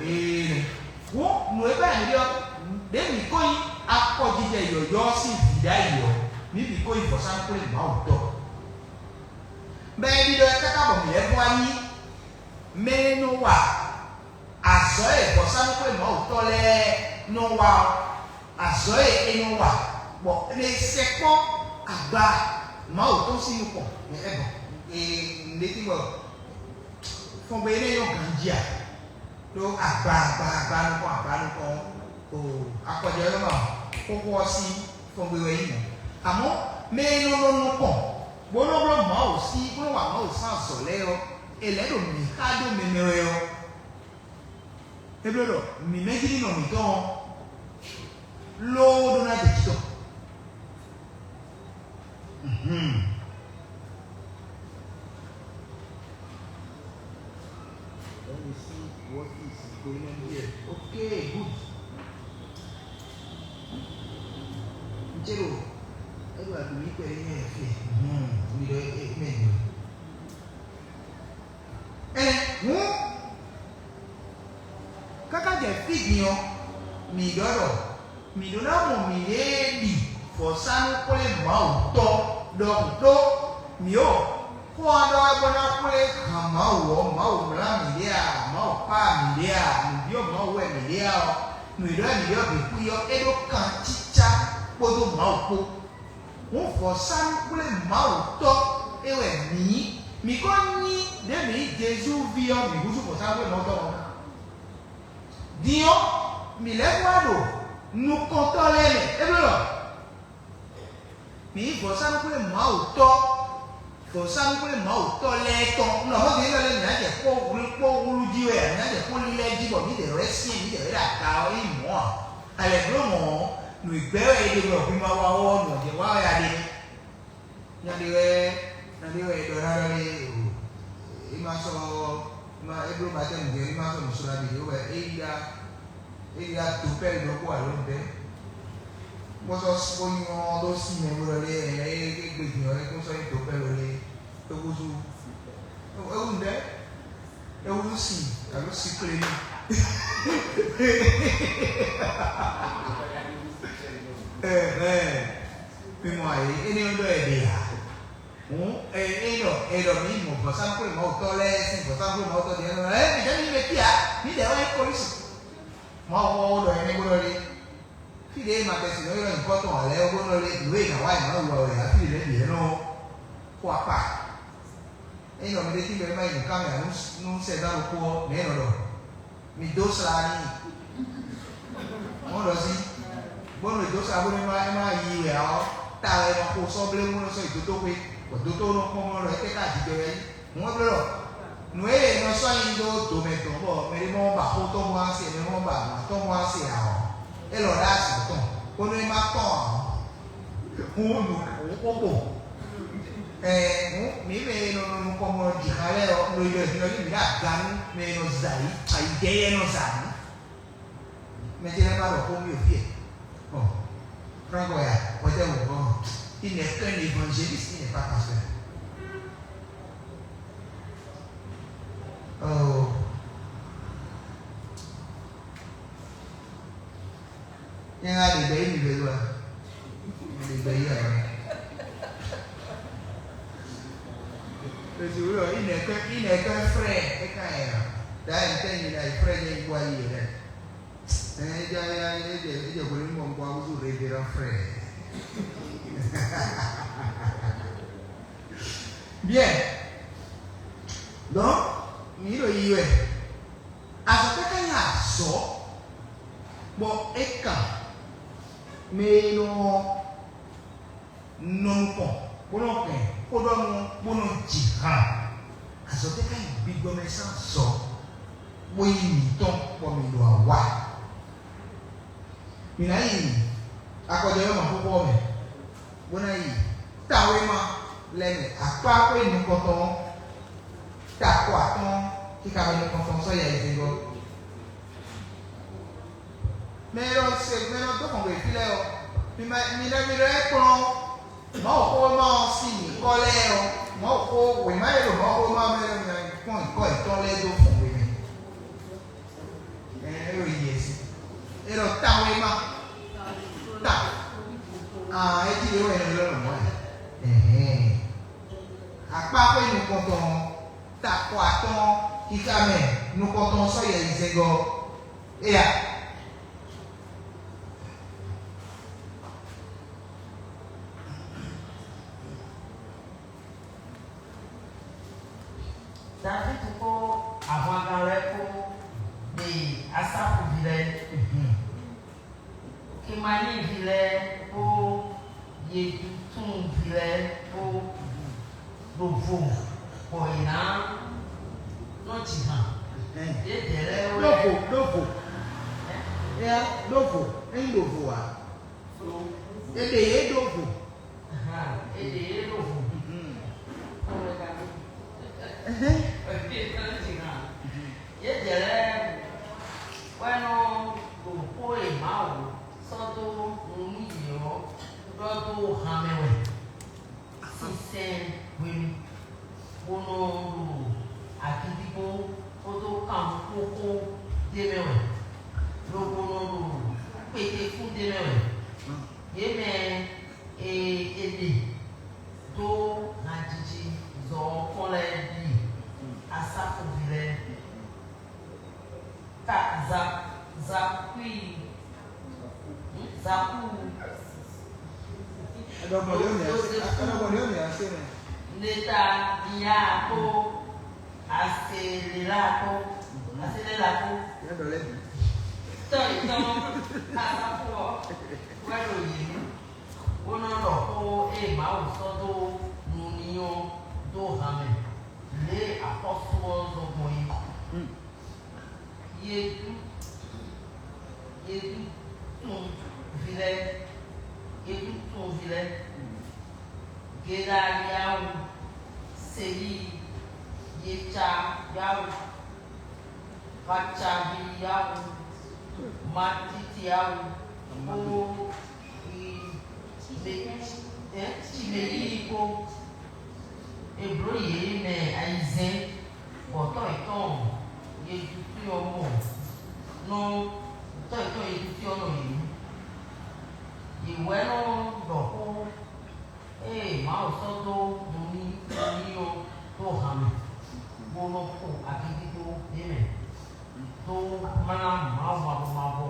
Ee. Hǔn nǔ e bɛ́ mǐ ɖe ɔ́, ɖěe mǐ ko nyí akɔjijɛ yɔ̌yɔ́ ɔ́ sín vǐ ɖ'ayǐ ɔ́, mǐ bǐ ko nyí vɔ̌sánú-xwlémawutɔ́. Mɛ e ɖiɖɔ ɛ káká bɔ mǐ lɛ́ vɔ wá nyí mɛ e nɔ wa azɔ̌ e vɔ̌sánú-xwlémawutɔ́ lɛ́ɛ nɔ wa ɔ́, azɔ̌ e è nɔ wa bɔ è nɔ sɛkpɔ́ agba Mawu tɔn sín nukɔn mɛ é bɔ nǔɖé tɔn bɔ fɔngbé énɛ́ nyɔ́ ganjí a? Ɖó agba agba agba nukɔn agba nukɔn o akɔjɔ e ma xóxó ɔ́ sín fɔngbé wɛ nyí mɔ̌. Amɔ̌ mɛ e nɔ nɔ nukɔn bó nɔ́ bló Mawu sín bó nɔ́ wa Mawu sín azɔ̌ lɛ́ɛ ɔ́, è lɛ̌ ɖo mǐ xá ɖó mɛ mɛ wɛ ɔ́, é bló ɖɔ mǐ mɛ jí nɔ mǐtɔn ɔ́ lóó ɖó ná jɛ jǐ tɔn. Mhm. Let me see what is going on here. Okay, good. Ntelo, Edward mi kpɛ yi nyɛ fi. Hmm, mi ɖɔ e mɛ ni. Ɛ, hǔn káká jɛ fí din ɔ́, mǐ ɖɔ ɖɔ mǐ ɖó ná mɔ mǐɖée ɖi vɔ̌sánú-xwlémawutɔ́ ɖɔhun ɖó mǐ o. Xó ɔ́ ɖɔ wɛ bó ná xwlé han Mawu ɔ́, Mawu mlá mǐɖée a, Mawu kpá mǐɖée a, nǔbyɔ́ Mawu wɛ mǐɖée a ɔ́, nǔ e ɖɔ wɛ mǐɖée ɔ́ bǐ xwí ɔ́, é ɖó kantícá kpódó Mawu kpó. Hǔn vɔ̌sánú-xwlémawutɔ́ é wɛ mǐ nyí. Mǐ ko nyí ɖě mǐ nyí Jezu ví ɔ́, mǐ húzú vɔ̌sánú-xwlémawutɔ́ ɔ́. Din ɔ́, mǐ lɛ́ vɔ wá ɖo nukɔntɔ́ lɛ́ɛ mɛ, é bló ɖɔ mǐ nyí vɔ̌sánú-xwlémawutɔ́, vɔ̌sánú-xwlémawutɔ́ lɛ́ɛ tɔn. Un ɖɔ mɔ̌ din élɔ́ lɛ́ɛ mǐ ná jɛ kpó wlú kpó wlú jí wɛ a, mǐ ná jɛ kpó lílɛ́ jí bɔ mǐdɛɛ wɛ syɛ́n mǐdɛɛ wɛ ɖo aga ɔ́ yi mɔ̌ a? Alɛ bló mɔ̌ ɔ́, nǔ e gbɛ́ wɛ è ɖe bɔ hwi ma wa ɔ́, nǔ ɔ́ jɛ wa wɛ a ɖe. Nya ɖé wɛ, nya ɖé wɛ è ɖɔ ná ɖɔ lé o, é ma sɔ́, é ma é bló batɛ́mu jɛ, é ma sɔ́ nǔsláɖi ɖé wɛ é yi ɖa, é yi ɖa dopɛ́li ɖokpó alo ɖɛ. Bó sɔ́ bó nyɔ́ ɖó sinmɛ bó ɖɔ lé ɛ é gbe din ɔ́ é kó sɔ́ nyí dopɛ́li lé é húzú é húzú ɖɛ é húzú sin alo siklénu. Ɛhɛn. Mi mɔ ayǐ énɛ́ ɔ́ ɖɔ ɛ ɖe ǎ. Hǔn ényí ɖɔ è ɖɔ mǐ mɔ vɔ̌sánú-xwlémawutɔ́ lɛ́ɛ sín vɔ̌sánú-xwlémawutɔ́ ɖě ɔ́, ɛ mǐ jɛ mǐ mɛ fíá, mǐdɛɛ wɛ nyí Klísu. Mawu xɔ ɔ́ ɖɔ énɛ́ bó ɖɔ lé. Fí ɖě e ma tɛ́ sin nɔ ylɔ́ nyǐkɔ tɔn ǎ lɛ́ɛ ɔ́ bó nɔ lé nǔ e è nǎ wa è nǎ wa wɛ ǎ, fí ɖě lɛ́ɛ bǐ nɔ xo akpa. Ényí ɖɔ mɛɖé tíngbɛ e ma yi nǔkanmɛ ǎ nú sɛzán ɖokpó ɔ́, nɛ̌ è nɔ ɖɔ? Mi dó sla n'i. Mɔ̌ ɖɔ sí, bónú è dǒ sla bónú é má é má yi wɛ ǎ ɔ́, ta wɛ è nɔ xo sɔ́ bléwún nɔ sɔ́ yi dotóxwé, bɔ dotóo nɔ kpɔ́n mɔ ɖɔ étɛ́ ká jijɛ wɛ é nyí. Hǔn é bló ɖɔ nǔ e è nɔ sɔ́ nyi dó dǒ mɛ tɔn bɔ mɛɖé mɔ ba xó tɔn bó wá se, mɛɖé mɔ ba nǔ tɔn bó wá se ǎ ɔ́, é lɔ ɖó azɔ̌ tɔn, bónú é má tɔn ǎ ɔ́, hǔn nǔ xóxó. Ɛɛ, hǔn mǐ mɛ e nɔ nɔ nukɔn mɔ jǐxa lɛ́ɛ ɔ́, un ɖo ylɔ́ din ɔ́, mǐ ɖo aga nú mɛ e nɔ zɛ ayǐ, ayǐjɛ́yɛ́ nɔ zɛ ayǐ. Mɛ ce lɛ́ɛ ba ɖɔ xó nú yě fí ɛ. Ɔ, Franco ya, hwɛtɛ́ wǔ ɔ́, il n'est qu'un évangéliste, il n'est pas pasteur. Oh. Nyɛ ŋá ɖe gbɛ yí mi vɛ ɖo a? Ɖe gbɛ yí a? Esi wúlò, il n'est que, il n'est qu'un frère, é ká yɛ a? D'ailleurs, il était il a frère, il est quoi, il est? Ɛ, é dza ya, é dze, é dze hwenu mɔ ŋkɔ awúzú révérend frère. Bien. Donc, mǐ ɖo yi wɛ. Azɔ̌ káká nyí azɔ̌ bɔ é kan mɛ e nɔ nɔ nukɔn bó nɔ hɛn xó ɖɔ nú bó nɔ ji han. Azɔ̌ tɛ́ ká nyí gbigbɔ mɛ sín azɔ̌ bó nyí mǐtɔn bɔ mǐ ɖo awǎ? Mǐ ná yi akɔjɔyɔ́ mɔ̌xoxo ɔ́ mɛ, bó ná yi tawéma lɛ́ɛ mɛ akpá xwé nukɔntɔn ɔ́, ta ko atɔ́ɔ́n kíká mɛ nukɔntɔn sɔ́ yi ayizɛ́ngɔ́. Mɛ e nɔ se mɛ e nɔ dó gbɔn wěví lɛ́ɛ ɔ́, mi ma mi lɛ́ mi lɛ́ kplɔ́n Mawuxówéma ɔ́ sín nyǐkɔ lɛ́ɛ ɔ́, Mawuxó wěma e ɖo Mawuxówéma ɔ́ mɛ lɛ́ɛ mi ná kpɔ́n nyǐkɔ yětɔn lɛ́ɛ dó gbɔn wě mɛ. Ɛɛ é ɖo yi ɛsɛ. É ɖɔ tawéma. Ta. Ah, é jí ɖé wɛ é nɔ ylɔ́ nɔ mɔ̌ ɛ. Ɛhɛn. Akpáxwé nukɔntɔn ɔ́, takɔ atɔ́ɔ́n xixa mɛ nukɔntɔn ɔ́ sɔ́ yɛ yi zɛngɔ́. Éya. Davídi kpó ahwangán lɛ́ɛ kpó ɖe Asáfu ví lɛ́ɛ, Kemaní ví lɛ́ɛ kpó Yedutún ví lɛ́ɛ kpó ɖo vo bɔ yě ná nɔ ji han. Yědɛɛ lɛ́ɛ wɛ. Ɖó vo, ɖó vo. Éya, ɖó vo. Ényí ɖo vo ǎ. È ɖe yě ɖó vo. Ahan, è ɖe yě ɖó vo. Ɛhɛn. Yědɛɛ lɛ́ɛ wɛ nɔ ɖo xó e Mawu sɔ́ dó nu nú yě ɔ́ ɖɔ dó han mɛ wɛ. Sinsɛn hwenu, bó nɔ ɖo agídígbó kpódó kanxóxó ɖ'é mɛ wɛ, lobo nɔ ɖo kpete kún ɖ'é mɛ wɛ. Yě mɛ e è ɖe dó hanjiji zɔ ɔ́ kpɔ́n lɛ́ɛ ɖíe: Asáfu ví lɛ́ɛ, Ka Za Zakui Zaku, È ɖɔ gbɔn ɖě mi ǎ, è ɖɔ gbɔn ɖě mi ǎ sé mɛ. Netaniya kpó Aselela kpó Aselela kpó Yɛ ɖɔ lɛ́ bǐ. Tɔ́ yětɔn Asafu ɔ́ wɛ ɖo yě nu, bó nɔ ɖɔ xó e Mawu sɔ́ dó nu n'i ɔ́ dó han mɛ, lě e axɔ́sú ɔ́ zɔ́n gbɔn é. Yedú Yedutún ví lɛ́ɛ, Yedutún ví lɛ́ɛ, Gedaliyawu, Selíi, Yecayáwu, Hacabiyawu, Matitiyawu kpó Cimeyíi kpó. È blǒ yě mɛ ayizɛ́n, bɔ tɔ́ yětɔn Yedutún ɔ́ mɔ nɔ tɔ́ yětɔn Yedutún ɔ́ nɔ yě nu. Yě wɛ nɔ ɖɔ xó e Mawu sɔ́ dó nu n'i ɔ́ dó han mɛ, bó nɔ xo agídígbó ɖ'é mɛ, dó mlá Mawu mavɔ mavɔ,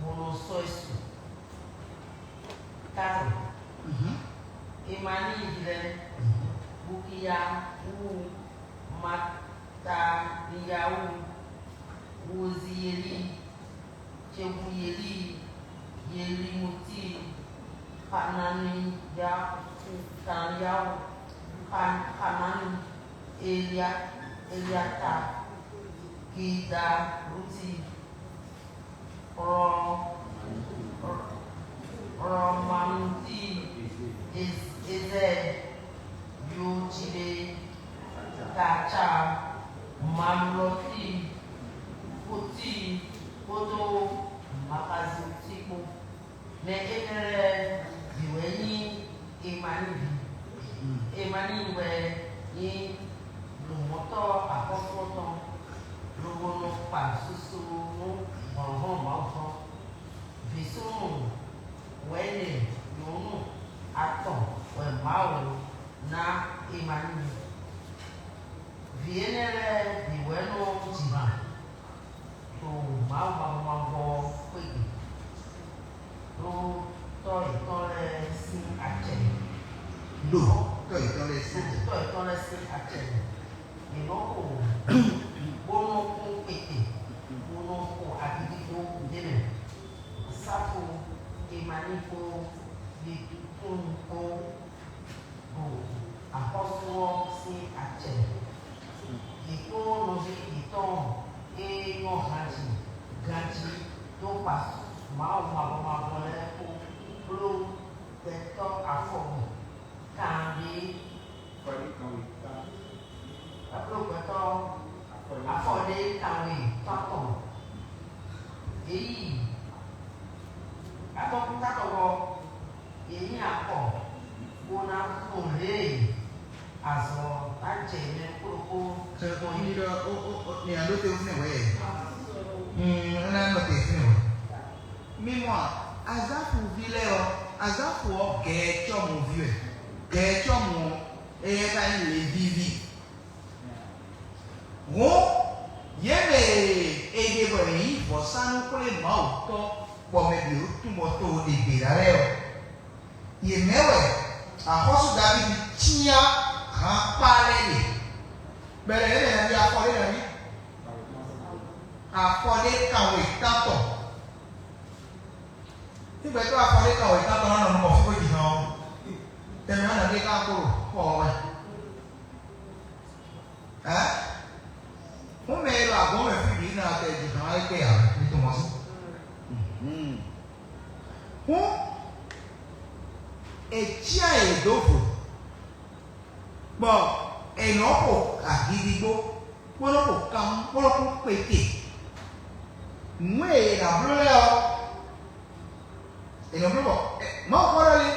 bó nɔ sɔ́ ɛ su. Kátɔn. Emaníi ví lɛ́ɛ, Bukiya wú Mataniyawu, Woziyeli, Jebuyeli, Yelimoti, Xananiyawu, Xananiyawu, Xanani, Eliya, Eliyata, Gidaluti, Hlɔ̌manuti, Ezɛ́ɛ, Yojibe, Gaca, Malɔti, Kuti kpódó Makazioti kpó. Mɛ énɛ́ lɛ́ɛ bǐ wɛ nyí Emani ví. Emani wɛ nyí nǔmɔtɔ́ axɔ́sú ɔ́ tɔn, lobo nɔ kpa susu nú hlɔ̌nhlɔ́n Mawu tɔn. Vǐ súnnu wɛ é nyí nyɔ̌nu atɔn wɛ Mawu ná Emani. Vǐ énɛ́ lɛ́ɛ bǐ wɛ nɔ ji han ɖo Mawu mavɔ mavɔ ɔ́ xwé gbe, ɖó tɔ́ yětɔn lɛ́ɛ sín acɛ mɛ. Ɖo tɔ́ yětɔn lɛ́ɛ sín acɛ. Tɔ́ yětɔn lɛ́ɛ sín acɛ mɛ. Yě nɔ xo, bó nɔ kún kpete, bó nɔ xo agídígbó ɖ'é mɛ. Sáfo Emani kpó Yedutún kpó ɖo axɔ́sú ɔ́ sín acɛ mɛ. Yě kpó nɔví yětɔn e nyɔ́ hanji ganjí dó kpa Mawu mavɔ mavɔ lɛ́ɛ kpó bló gbɛtɔ́ afɔgbe kanɖé. Bló gbɛtɔ́ afɔɖé kanwe tɔn tɔn. Yě yi Atɔkúntatɔ́ ɔ́, yě nyi akɔ bó ná tunwun lě e azɔ̌ ná jɛ mɛ ɖokpó ɖokpó. Ɛ, ó ní ɖɔ, ó, ó, ó, ní a ɖó te fún wɛ. Mm, é ná nɔ te fún wɛ. Mi mɔ a, Azáfu ví lɛ́ɛ ɔ́, Azáfu ɔ́, gɛ̌ cɔ́mɔví wɛ. Gɛ̌ cɔ́mɔ ɔ́, éyɛ́ ka nyí Levíi ví. Hǔn, yě mɛ e è ɖe bɔ yě nyí vɔ̌sánú-xwlémawutɔ́ bɔ mɛ bǐ ɖo tunwun bɔ to ɖe gbě ná lɛ́ɛ ɔ́, yě mɛ wɛ axɔ́sú Davídi cyán han kpá lɛ́ɛ ɖe. Bɛlɛ yě mɛ nabí afɔ ɖé nabí? Afɔ ɖé kanwe tántɔn. Ní gbɛtɔ́ afɔ ɖé kanwe tántɔn ná nɔ nukɔn fí xwé jǐ hán ɔ́, tɛnmɛ ɔ́ nabí ka kpo xɔ ɔ́ wɛ. Ɛ? Hǔn mɛ e ɖo agɔ̌n mɛ fí bǐ ná tɛ jǐ hán é kpé ǎ, ní tunwun ɔ́ sí. Hǔn è cyán yě dó vo, bɔ è nɔ́ xo agiɖigbó, bó nɔ́ xo kan, bó nɔ́ kún kpete. Nǔ e è nǎ bló lɛ́ɛ ɔ́, è nɔ bló bɔ Mawu xɔ ɖɔ lé?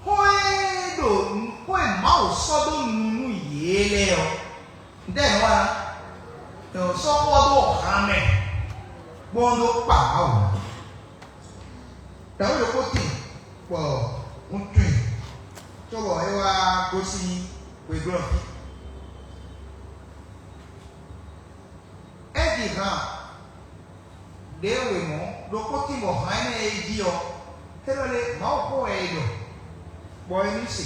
Xó e ɖo xó e Mawu sɔ́ dó nu nú yě lɛ́ɛ ɔ́, ntɛ́ nɔ wa ná? È nɔ sɔ́ xó ɔ́ dó han mɛ, bó nɔ́ dó kpa Mawu ná. Dǎwe ɖokpó tíin bɔ un tunwun i, cóbɔ é wá gosín wěglɔ́ fí. É ji han ɖě wěmɔ̌ ɖokpó tíin bɔ han énɛ́ e jí ɔ́, é ɖɔ lé Mawu xó wɛ è ɖɔ, bɔ è ní se,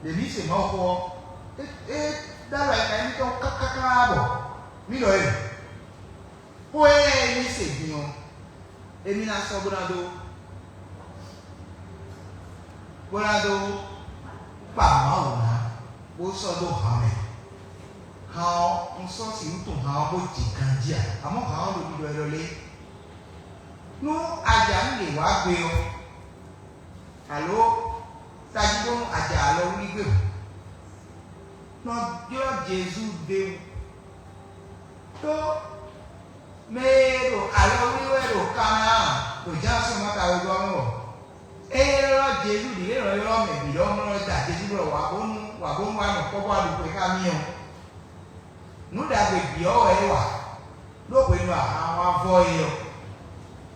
ɖě mǐ se Mawu xó ɔ́, é é ɖó alɔ ayika émítɔn kákáká bɔ mǐ ɖɔ é. Xó énɛ́ e mǐ se din ɔ́, émí ná sɔ́ bó ná dó bó ná dó kpa Mawu ná, bó sɔ́ dó han mɛ. Han ɔ́, un sɔ́ sixú tunwun han ɔ́ bó jɛ ganjí ǎ, amɔ̌ han ɔ́ ɖo ɖiɖɔ wɛ ɖɔ lé? Nú a ja nǔ ɖě wá gbe ɔ́, alǒ tají bónú a ja alɔ wlí gbé hǔn, nɔ ylɔ́ Jezu d'é wú. Tó mɛ e ɖo alɔ wlí wɛ ɖo Kanaan ɖo Jǎan sín Mata wegɔ́ ɔ́ mɛ wɔ. É ylɔ́ Jezu ɖi lě e è nɔ ylɔ́ mɛ bǐ ɖɔhun ɔ́ da Jezu ɖɔ wǎ bónú wǎ bónú wá nɔ kpɔ́ bó wá ɖu xwe xá mì ɔ́, nǔ ɖagbe bǐ ɔ́ wɛ é wa, ɖó hwenu e ahan wá vɔ é ɔ́,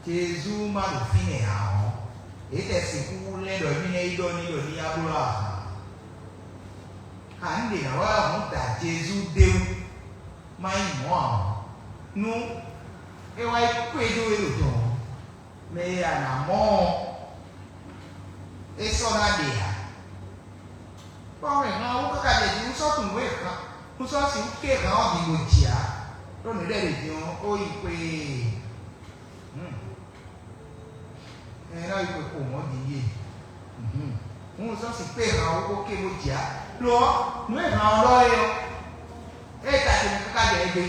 Jezu ma ɖo fínɛ́ ǎ ɔ́, é tɛ sixú lɛ́ ɖɔ émí ná yi ɖɔ n'i ɖɔ ní yi bló ahan. Ǎ, un ɖe ná wá hǔn da Jezu d'é wú, má nyí mɔ̌ ǎ ɔ́, nú é wá yi kwé dó we ɖo dɔ̌n ɔ́, mɛ e a nǎ mɔ ɔ́, é sɔ́ ná ɖe ǎ. Kpɔ́n mɛ hɔn ɔ́ wú káká ɖe jí, un sɔ́ tunwun nǔ e hǎn, un sɔ́ sixú ké hǎn ɔ́ din bó jǐ ǎ, ɖó nǔ ɖɛ ɖě din ɔ́, ó yi xwee. Ɛ ná yi xwe xo mɔ̌ din ɖíe. Hǔn un sɔ́ sixú ké hǎn ɔ́ bó ké bó jǐ ǎ. Lo ɔ́, nǔ e hǎn ɔ́ ɖɔ é ɔ́, é ta ce mɛ káká jɛ égbé.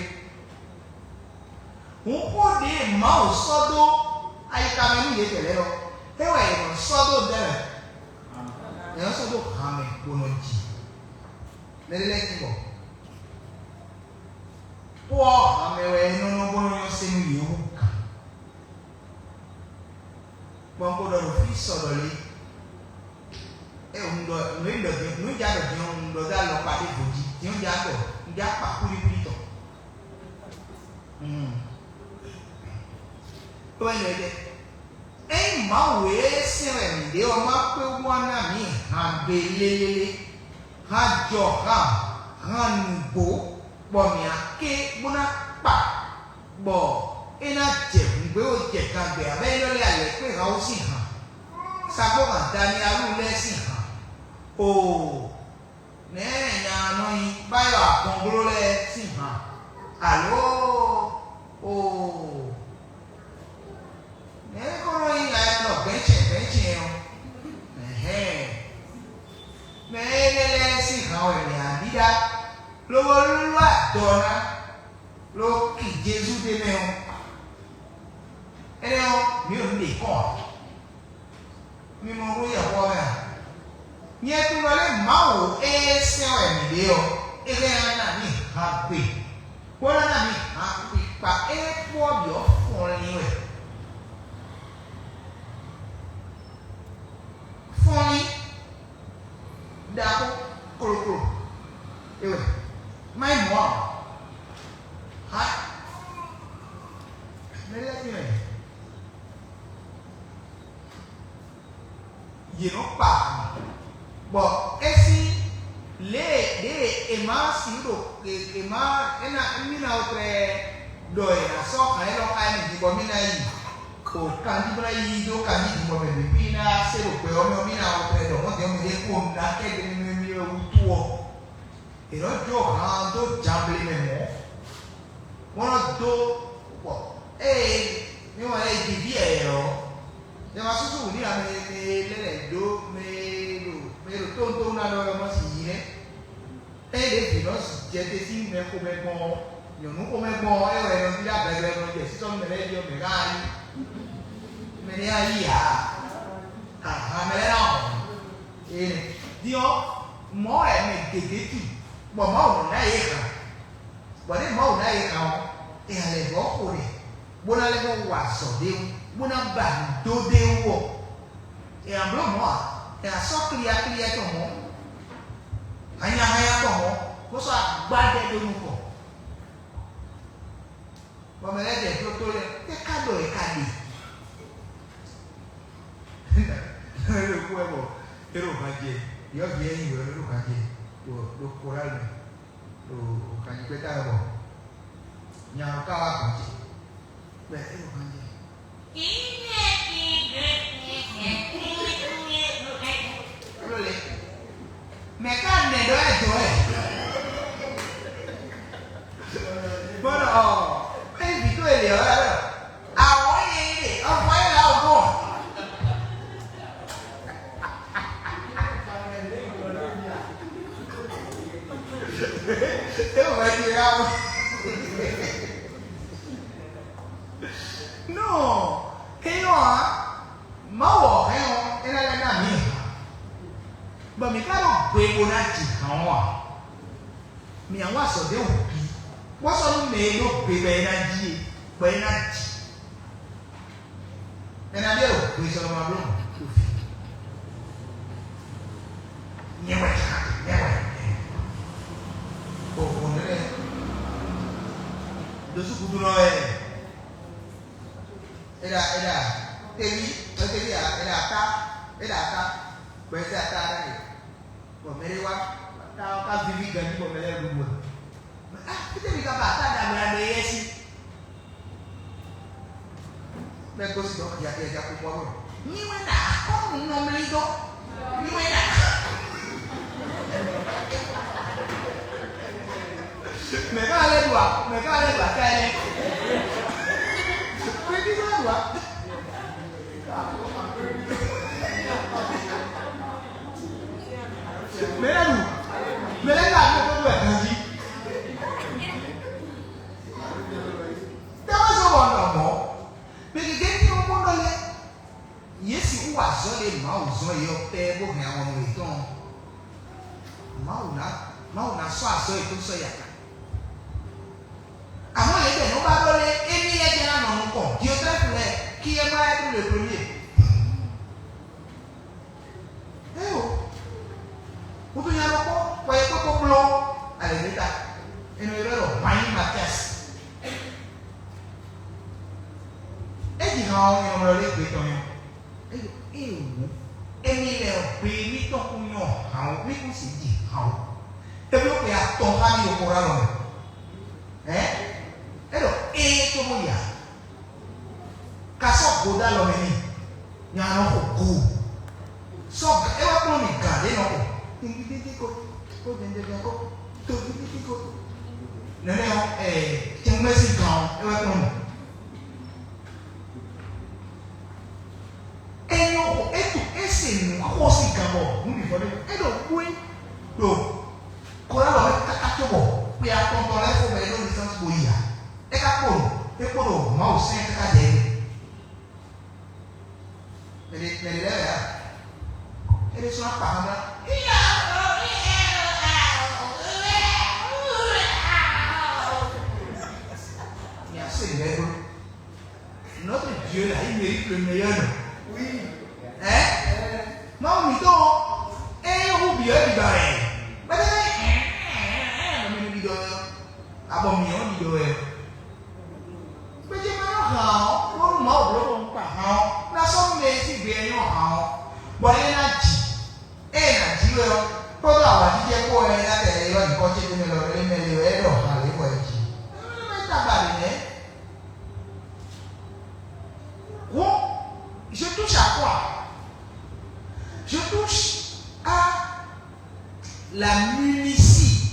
Hǔn xó ɖě Mawu sɔ́ dó ayixa mɛ nú yědɛɛ lɛ́ɛ ɔ́, é wɛ è nɔ sɔ́ dó ɖɛ́ mɛ. È nɔ sɔ́ dó han mɛ bó nɔ ji. Mɛ ɖé lɛ́ɛ cí bɔ xó ɔ́ han mɛ wɛ é nɔ nɔ bó nɔ nyɔ́ se nú yě wú gǎn. Gbɔn ko ɖɔ ɖo fí sɔ ɖɔ lé. É un ɖɔ nǔ e ɖɔ din nǔ ja ɖɔ din ɔ́, un ɖɔ dó alɔkpa ɖěvo jí. Din ɔ́ ja ɖɔ un ja kpa kúɖíkúɖí tɔn. Tó wɛ nyɔ ɖɛ. Ényí Mawu e sɛn wɛ mǐ ɖe ɔ́ ma kpé wú ná mǐ han gbe lélélé, han jɔ han, han nǔgbó, bɔ mǐ á ké bó ná kpa, bɔ é ná jɛ hǔngbéwó jɛ gangbe ǎ, bɔ é nɔ lɛ́ alɛ̌kpéhanwú sín han, sagbóhan Daniyalu lɛ́ɛ sín han. Oo, nɛ̌ nya nɔ nyi báyɔ akɔngló lɛ́ɛ sín han? Alǒ, oo, nɛ̌ kɔn nɔ nyí nya e nɔ gɛ̌ncɛn gɛ̌ncɛn ɔ́? Ɛhɛ̌n, mɛ énɛ́ lɛ́ɛ sín han wɛ mǐ á ɖíɖá, lobo lú adɔ ná, lobo ki Jezu ɖ'é mɛ ɔ́, énɛ́ ɔ́, mǐ ɖo nǔ ɖě kɔn ǎ. Mi mɔ nú yɛ xɔ mɛ a? Nyɛ tunwun ɖɔ lé Mawu e sɛn wɛ mǐ ɖe ɔ́, é hɛn ná ná mǐ han gbe, bó ná ná mǐ han kpikpa e kpó ɔ́ bǐ ɔ́ fɔnlin wɛ. yě nɔ kpa ahwan. Bɔ é sín lě e ɖě e è ma sixú ɖo è ma é ná mì ná wɛ tlɛ ɖɔ è nǎ sɔ́ hǎn élɔ́ xá mì din bɔ mì ná yi o kanjí bó ná yi dó kanjí din bɔ mɛ bǐ ná se ɖo gbɛ ɔ́ mɛ ɔ́, mì ná wɛ tlɛ ɖɔ mɔ̌ din ɔ́ mɛ ɖé kpo ná kɛ ɖe mɛ mì wɛ wútu ɔ́. È nɔ jó han dó jǎnblé mɛ mɔ̌, bó nɔ dó bɔ ée mì wɛn lɛ́ɛ ji vǐ yɛ̌yɛ́ ɔ́, è ma súsú wǔ n'i ame e lɛ́ lɛ̌ dó mɛ e ɖo mɛ e ɖo tónútónú ná ɖɔ wɛ mɔ sin yi nɛ́. Ényí ɖě vǐ nɔ jɛ te sín mɛ xomɛ gbɔn ɔ́, nyɔ̌nu xomɛ gbɔn ɔ́, é wɛ è nɔ ví ɖó agbɛgbɛ bɔ jɛ sísɔ́ nú mɛ lɛ́ɛ jí ɔ́, mɛ ká ná yí mɛ nɛ́ ná yí ǎ. Ahan mɛ lɛ́ɛ ná hɔn. Ee, din ɔ́, mɔ̌ wɛ mɛ gěgé ti, bɔ Mawu nɔ ná yě han. Bɔ nɛ́ Mawu ná yě han ɔ́, è nǎ lɛ́ vɔ́ xo ɖɛ, bó ná lɛ́ vɔ́ wa azɔ̌ ɖ'é wú, bó ná ba nǔ dó ɖ'é wú ɔ́, è nǎ bló mɔ̌ ǎ, è nǎ sɔ́ kliyakliyá tɔn mɔ̌, hannyahannya tɔn mɔ̌, bó sɔ́ agbá ɖɛ ɖó nukɔn. Bɔ mɛ lɛ́ɛ jɛ tótó lɛ́ɛ, é ká ɖɔ è ka ɖe. É ɖo kú wɛ bɔ é ɖo han jɛ, yɔ́vǐ e nyí wǔ ɔ́ ɖo han jɛ ɖo ɖo kɔ́ mɛ ɖo kanjikpɛ́ta wɛ bɔ nya ɔ́ ka wá gɔ̌n ce bɔ é ɖo han jɛ. Mɛ ka nɛ ɖɔ ɛ dɔn ɛ. Bɔnɔ ɔ, mɛ yi vǐ towe lě ɔ́ wɛ ɖɔ awɔ̌ yɛ yi ɖe ɔfɔ yi la o bɔ. É wɔ yi ɖe awɔ. Nɔ, é nyɔ ǎ. Mawu ɔ́ hɛn ɔ́, é ná lɛ́ ná mǐ hǎn, bɔ mǐ ka ɖo gbe bó ná ji hǎn ɔ́ ǎ. Mǐ nǎ wa azɔ̌ ɖé wǔ bǐ, bó sɔ́ nú mɛ e ɖó gbe bɔ é ná ji é, bɔ é ná ji. Mɛ ná ɖé ɖo gbe sɔ́ ma bló mɔ̌ ɖo fí. Nyɛ wɛ, nyɛ wɛ, o o nɛ lɛ ɖo sukúdúnɔ wɛ. Eɖa eɖa teví eteví a eɖa ata eɖa ata bɔ ese ata ɖe ɖe bɔ mɛ ɖe wá ata ɔ́ ka vivi ganji bɔ mɛ lɛ́ɛ ɖu wɛ. Ah, fítɛ́ mi ka ba ata ɖagbe aɖe yɛ si? Mɛ ko si dɔ ya ya ya ko bɔ bɔ. Nyi wɛ na akɔnu nɔ mli dɔ. Nyi wɛ na. Mɛ ka lɛ ɖu a? Mɛ ka lɛ ɖu ata yɛ? Mɛ bi ka ɖu a? Mɛ lɛ ɖu. Mɛ lɛ ɖu a? Mɛ ko ɖu ɛ ganji. Tɛwɛ sɔ wɔ nɔ mɔ. Mɛ gɛgɛ ti o mɔ nɔ lɛ. Yě sixú wa azɔ̌ ɖe Mawu zɔ́n yě ɔ́ pɛ́ bó hɛn awɔnnu yětɔn ɔ́, Mawu ná Mawu ná sɔ́ azɔ̌ yětɔn sɔ́ yi aga. Amɔ̌ yě bɛ̌ nɔ ba ɖɔ lé émí lɛ́ɛ jɛ ná nɔ nukɔn Diotrɛ́fu lɛ́ɛ, qui est mort le premier. Éyo, wutu nya ɖokpó, kpɔ yě kpókpó kplɔ́n alɛ̌gbéta, è nɔ ylɔ́ ɖɔ Hwannyí Matias. É ji han ɔ́, nyɔ̌mlɔ lé gbe tɔn nyɔ. É ɖo éewu. Émí lɛ ɔ́, gbe émítɔn kún nyɔ han ó, mí kún sixú ji han ó. Émí ó xwe atɔn xá mì ɖo xó ɖó alɔ mɛ. Hɛ̌n? É ɖɔ éé cóbó ya. Ka sɔ́ go dó alɔ mɛ n'i. Nya nɔ xo go. Sɔ́ gǎn é wɛ kplɔ́n mì gǎn ɖé nɔ xo. Tɛngbídídí ko, ko dɛndɛndɛn ko, todídídí ko. Nɛnɛ ɔ́, ɛ tɛngbɛ́ sín gǎn ɔ́, é wɛ kplɔ́n mì. É nyɔ́ xo, é tu, é se nǔ xo sín gǎn bɔ nǔ bǐ fɔ ɖé. É ɖo bú é ɖo kɔlá lɔ mɛ káká cóbɔ xwe atɔn tɔn lɛ́ɛ fó mɛ e ɖó licence bo yi ǎ. É ka kpo nǔ, é kpo ɖo Mawu sɛn káká jɛ é. Mɛ ɖě mɛ ɖě lɛ́ɛ wɛ a? É ɖésú akpa hã ɖá. Nya se nǔ lɛ́ɛ ɖó. Notre Dieu là, il mérite le meilleur nom. Oui. Hein? Mawu mǐtɔn ɔ́, é hú bǐ ɔ́ ɖiɖɔ wɛ. Bɛ́bɛ́ ɛ ɛ ɛ mɛ mi ɖiɖɔ wɛ. Abɔ mǐ ɔ́ ɖiɖɔ wɛ. Gbéjé ma nyɔ́ hǎn ɔ́, bónú Mawu bló bɔ un kpa hǎn ɔ́, ná sɔ́ nú mɛ e sín gbe ɛ nyɔ́ hǎn ɔ́, bɔ é ná Je touche à la minutie.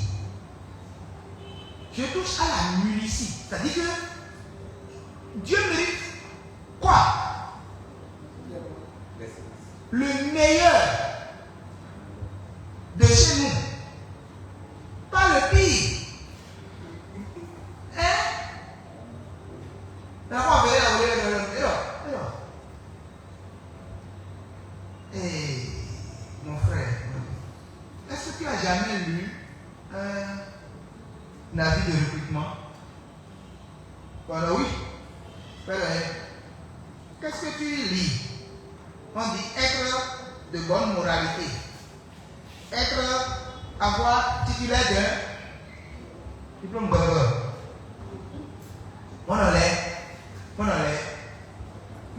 Je touche à la minutie. C'est-à-dire que Dieu mérite quoi? Le meilleur de chez nous. Pas le pire. Hein? D'abord, venez là, venez là, venez là, venez là. Eh, mon frère, est-ce que tu as jamais lu un avis de recrutement? Voilà, oui. Voilà, hein. Qu'est-ce que tu lis? On dit être de bonne moralité. Être, avoir titulaire d'un diplôme de. Mɔnɔ lɛ, mɔnɔ lɛ.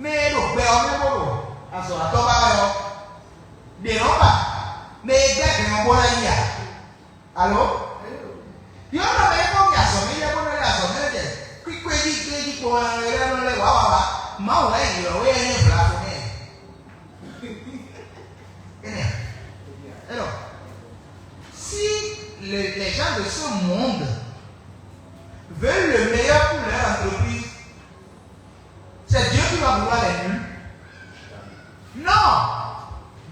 Mɛ e ɖo gbɛ ɔ́ mɛ bó ɖo azɔ̌watɔ́ ba wɛ ɔ́, ɖě nɔ ba mɛ e gbɛ́ gbɛ ɔ́ bó ná yi a? Alo? Yɔ́ nɔ mɛ e kpɔ́n mì azɔ̌ mɛ lɛ́ɛ bó nɔ lɛ́ azɔ̌ mɛ lɛ́ɛ jɛ kwíkwé jí gbé jí kpo lɛ́ɛ nɔ lɛ́ wǎ wǎ wǎ. Mawu wɛ ylɔ̌ we nyí vlavo nɛ. Énɛ́. Alors, si les, les gens de ce monde veulent le meilleur pour leur entreprise, c'est Dieu qui va vouloir les nuls. Non.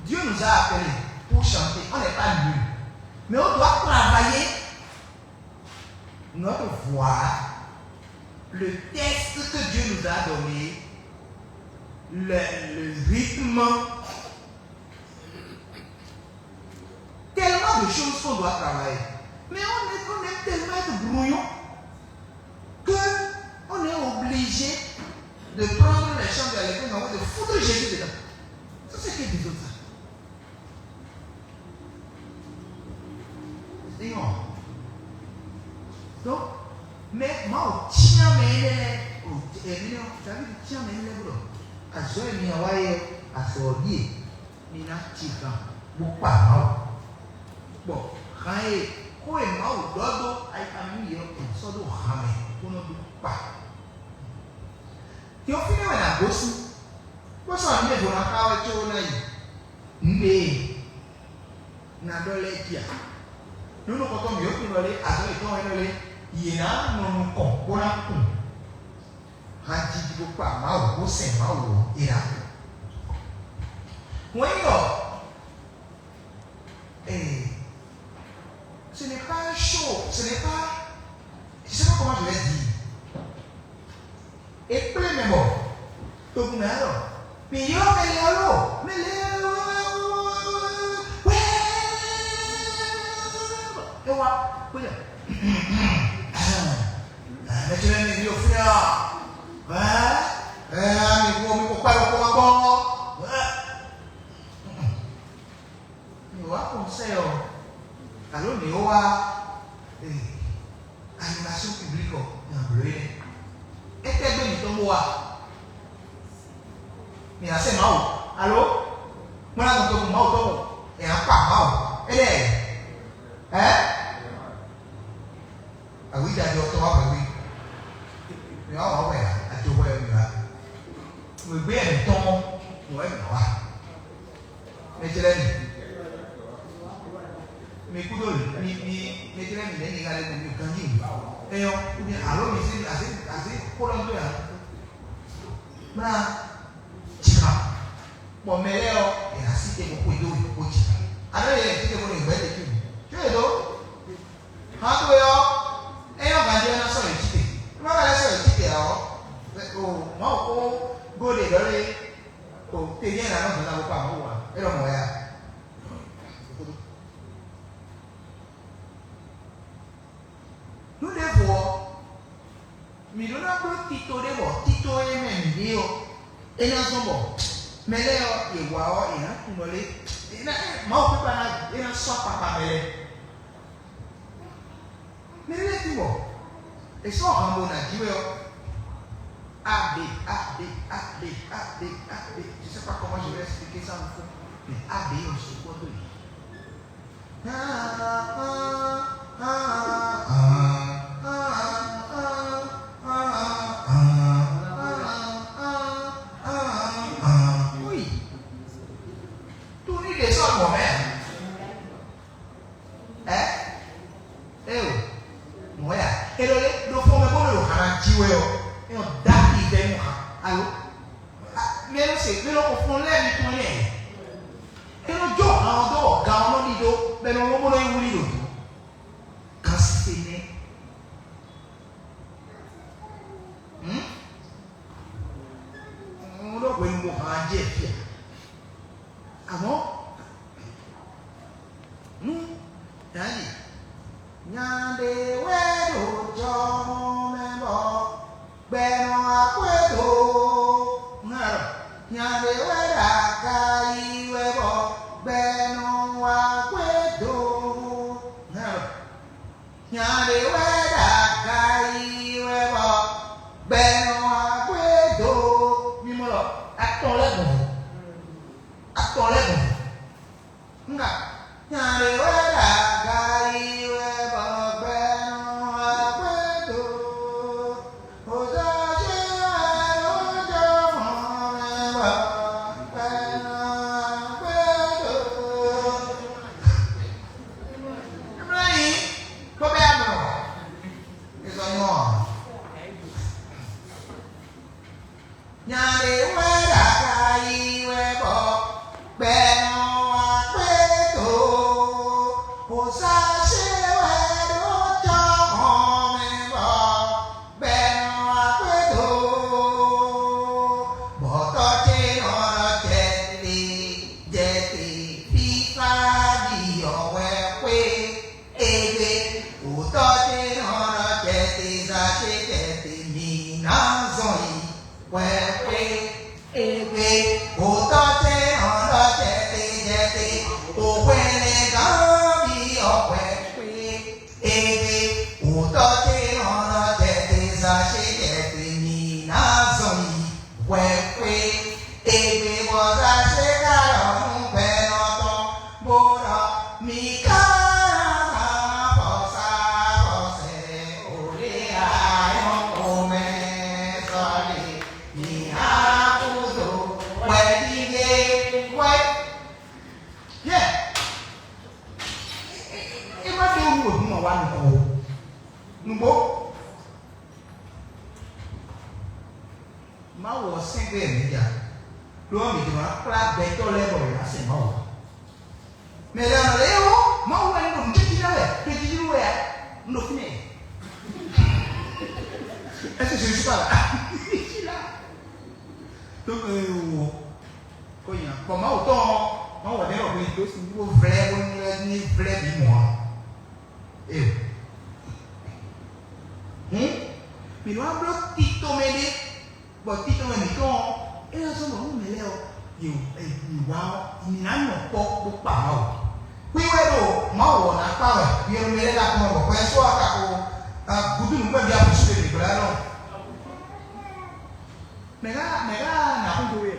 Dieu nous a appelés pour chanter. On n'est pas nuls. Mais on doit travailler notre voix, le texte que Dieu nous a donné, le, le rythme. Tellement de choses qu'on doit travailler. Mais on est, on aime tellement être brouillon que on est obligé de prendre les chants de la lecture, de foutre Jésus dedans. C'est ce qui est besoin de ça. Seigneur. Donc, mais moi, au tien, mais, au, eh, mais, David, tien, mais, il est bon. Azɔ, mi, awa, ye, asɔ, ye. Mi ná ci han bó kpa Mawu. Bɔ han e xó e Mawu ɖɔ dó ayixa mɛ nú yě ɔ́, è nǎ sɔ́ ɖó han mɛ bó nɔ́ ɖó kpa. Teofílɛ wɛ nǎ gosín, bó sɔ́ nǔ ɖěvo ná xá wɛ có ná yi. Nǔɖé e ná ɖɔ lɛ́ɛ jí a? Nú nukɔntɔn mǐ ó tunwun ɖɔ lé, azɔ̌ yětɔn wɛ nɔ lé, yě ná nɔ nukɔn bó ná kun. Han jiji bó kpa Mawu, bó sɛn Mawu ɔ́, é ná xo. Wɛn nyí ɖɔ, eh, ce n'est pas un show, ce n'est pas, je sais pas comment je vais dire. É kplé mɛ bɔ togun mɛ alɔ, mǐ ylɔ́ mɛ lɛ́ɛ lo, mɛ lɛ́ɛ lo, wɛ, é wá, kpé jɛ. Mɛ ce lɛ́ɛ mi ɖo fínɛ́ ɔ́, ɛ ɛ mi ko mi ko kpá lɔ kpɔ́ kpɔ́. Mi wá kɔnsɛ́ ɔ́, alo mi wá animation publique ɔ́, mi nɔ bló yé. Étɛ́ gbé mǐtɔn bó wá? Mi ná sɛ Mawu, alo? Mɔ́ ná nɔ tɔ́ Mawu tɔ́ mɔ, è nǎ kpa Mawu. É ɖɛ́ ɛ? Awǐjajɔ tɔn wá hwɛ̌ wí. Mi wá wǎ wɛ ǎ, ajo hwɛ mi wá. Nǔgbé ɛ mǐtɔn mɔ, nǔ wɛ mǐ wá. Mɛ ce lɛ́ɛ mi. Mi kúdó mi mi mɛ ce lɛ́ɛ mi lɛ́ɛ mi ŋa lɛ́ɛ mi ganjí mi. Eyɔ, ou bien alo mi sí asi asi kó lɔ dó ya. Mla, jìkà. Bɔ mɛ lɛ́ɛ ɔ́, è nǎ sí te bó xwedó wɛ bó jìkà. Alo yɛ è sí te bó lè gbɛ́ te kí mi. Có yě dó? Hán towe ɔ́, é nyɔ́ ganjí ɔ́ ná sɔ́ yě cí te. É má ka lɛ́ sɔ́ yě cí te ǎ ɔ́, o Mawu xó gó ɖe ɖɔ lé, o te nyɛ ná nɔ zɔn ná bó kpa Mawu ǎ. É ɖɔ mɔ̌ wɛ a? Nú ɖěvo ɔ́, mǐ ɖó ná bló tito ɖé bɔ tito e mɛ mǐ ɖe ɔ́, é ná zɔ́n bɔ mɛ lɛ́ɛ ɔ́, yě wá ɔ́, yě ná tunwun ɖɔ lé, é ná Mawu pípa ná é ná sɔ́ akpakpa mɛ lɛ́ɛ. Mɛ lɛ́ɛ tunwun bɔ è sɔ́ han bó ná jí wɛ ɔ́, A B, A B, A B, A B, A B. Je sais pas comment je vais expliquer ça en fond, mais A B, on se voit de lui. Oui. Torí Mɔ̌ mɛ ǎ. Ɛ? Éeǒ. Mɔ̌ wɛ ǎ. É ɖɔ lé ɖo fɔ́n mɛ bó ɖo hǎn ná jí wɛ ɔ́, é nɔ dó akpi vɛ́ nú hǎn. Alo? Mɛ e nɔ se mɛ e nɔ xo fɔ́n lɛ́ɛ mi tɔn nɛ́. É nɔ jó hǎn ɔ́ dó bɔ gan ɔ́ nɔ ɖidó, bɔ é nɔ lɔn bó nɔ yi wlí ɖo dǔ. Gan sise nɛ́. Hǔn? Un ɖó hwenu bo hǎn jí e fí ǎ. Amɔ̌, nú dǎyi nya ɖé wɛ ɖo jɔhɔn mɛ bɔ gbɛ nɔ wá xwedó, nya ɖé wɛ ɖo aga yi wɛ bɔ gbɛ nɔ wá xwedó, nya ɖé Nya ɖé wɛ ɖo aga yi wɛ bɔ gbɛ nɔ wá gbé dó. Mi mɔ ɖɔ atɔn lɛ́ɛ gbɔn fɔ. Atɔn lɛ́ɛ gbɔn fɔ. Nga nya ɖé wɛ ɖo aga yi wɛ bɔ gbɛ nɔ wá gbé dó. Ozɔ́ ṣe wɛ ló jɔ mɔ mɛ bɔ gbɛ nɔ wá gbé dó. Mlɔ́ yi, bó bɛ́ amlɔ. Ezɔ nyɔ. Nya ɖé wɛ ɖo aga yi wɛ bɔ gbɛ nɔ wá kpé dó. Xo sá ṣe wɛ ɖó jɔhɔn mɛ bɔ gbɛ nɔ wá kpé dó. Bɔ tɔ́ ce nɔ ɖɔ jɛ te, jɛ te, fífá ɖi ɔ́ wɛ xwé. Égbe, òótọ́ ce nɔ ɖɔ jɛ te, zá ce jɛ te, mǐ ná zɔn yi hwɛxwé. Égbe, òótọ́ ce nɔ ɖɔ jɛ te, jɛ te, òhwɛlɛngán byɔ́ hwɛxwé. Égbe, òótọ́ ce nɔ ɖɔ jɛ te, zá ce jɛ te, mǐ ná zɔn yi hwɛxwé. Égbe bɔ zá ce ka ɖɔ nú gbɛnɔ tɔn bó ɖɔ: Mi ka ná zán vɔ̌sa vɔ̌sɛ o lě a nyɔ́ xomɛ sɔ́ ɖe, mi ná kúdo hwɛɖíɖé hwɛ. Yɛ é má ɖe wú wěhún ma wá nukɔn o. Nǔgbó. Mawu ɔ́ sɛ́n gbé mǐ ja, ɖó mǐ jló ná kplá gbɛtɔ́ lɛ́ɛ bɔ yě ná se Mawu. Mɛ lɛ́ɛ nɔ lɛ́ɛ ó, Mawu wɛ un ɖo nǔ tɛ́ntin ná wɛ, ɖo jíjlú wɛ a, un ɖo fínɛ́. Ɛsɛ Jezu pa la? Ici la. Donc, euh, oh, ko nya. Bon, Mawu tɔn, Mawu wɛ ɖɔ hwɛ dó sin bó vlɛ́ bó ní vlɛ́ bǐ mɔ̌ ǎ. Ee. Hǔn, mǐ nɔ wá bló tito mɛ ɖé, bɔ tito mɛ mǐtɔn ɔ́, é nɔ zɔ́n bɔ nú mɛ lɛ́ɛ ɔ́, yě mǐ wá ɔ́, mǐ ná nyɔ kpɔ́ bó kpa Mawu. Xwí wɛ ɖo Mawu ɔ́ ná kpa wɛ, yě mɛ lɛ́ɛ ná kpɔ́n bɔ hwɛ sɔ́ aka ko gúdú nǔgbɛ́bí afɔsú ɖe mǐ gbla nɔ. Mɛ ká mɛ ká nǎ xwedó we,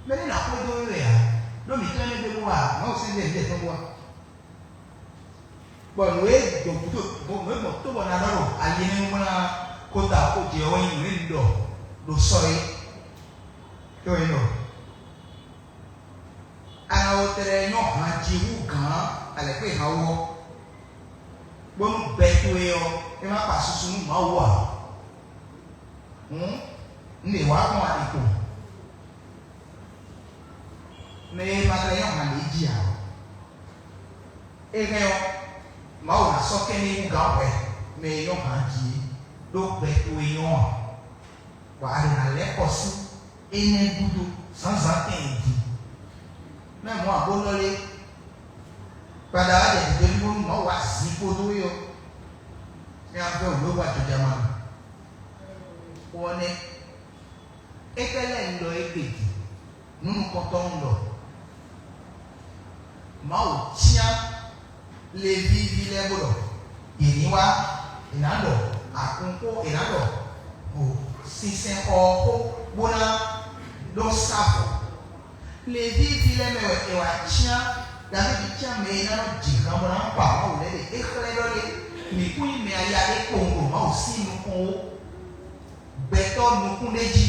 mɛ ní nǎ xwedó we wɛ ǎ, ɖó mǐ tɔ́ énɛ́ ɖé bó wa, Mawu sɛ́n ɖé mǐ tɔn bó wa. Bɔ nǔ e gbɔn gǔdo, nǔ e gbɔn tó bɔ ná ɖɔ ɖo ali énɛ́ mlá kota xó jɛ ɔ́ wɛ nyí nǔ e un ɖɔ ɖo sɔ é. É wɛ nyí ɖɔ: a nǎ wo tlɛ nyɔ́ han jí hú gǎn alɛ̌kpéhan wú ɔ́, bónú gbɛ towe ɔ́, é má kpa susu nú Mawu ǎ. Hǔn, un ɖe wǎ gbɔn aɖikpo. Mɛ e ma tlɛ nyɔ́ han lě jí ǎ ɔ́, é hɛn ɔ́, Mawu ná sɔ́ kɛ́n n'i hú gǎn hwɛ mɛ e nyɔ́ han jí é, ɖó gbɛ towe nyɔ́ ǎ, bɔ a ɖǒ ná lɛ́ kɔ sín énɛ́ gúdo zǎnzǎn tɛn e din. Mɛ mɔ̌ ǎ bó nɔ lé, gbada wá jɛ dǐdó ní bónú Mawu wá zin kpódó we ɔ́, mɛ afɛ wǔ é wá jɔjama nɔ. Xó ɔ́ nɛ́. Étɛ́ lɛ́ɛ un ɖɔ égbé din? Nǔ nukɔntɔn un ɖɔ: Mawu cyán Levívi lɛ́ɛ bó ɖɔ yě ní wá, è nǎ ɖɔ agun xó, è nǎ ɖɔ sinsɛnxɔ ɔ́ xó, bó ná nɔ sá vɔ̌. Levívi lɛ́ɛ mɛ wɛ è wǎ cyán Davídi cyán mɛ e ná nɔ ji han bó ná kpa Mawu lɛ́ɛ ɖe. É xlɛ́ ɖɔ lé: mǐ kún nyí mɛ aya ɖé kpowun ɖo Mawu sín nukɔn ó. Gbɛtɔ́ nukún ɖé jí.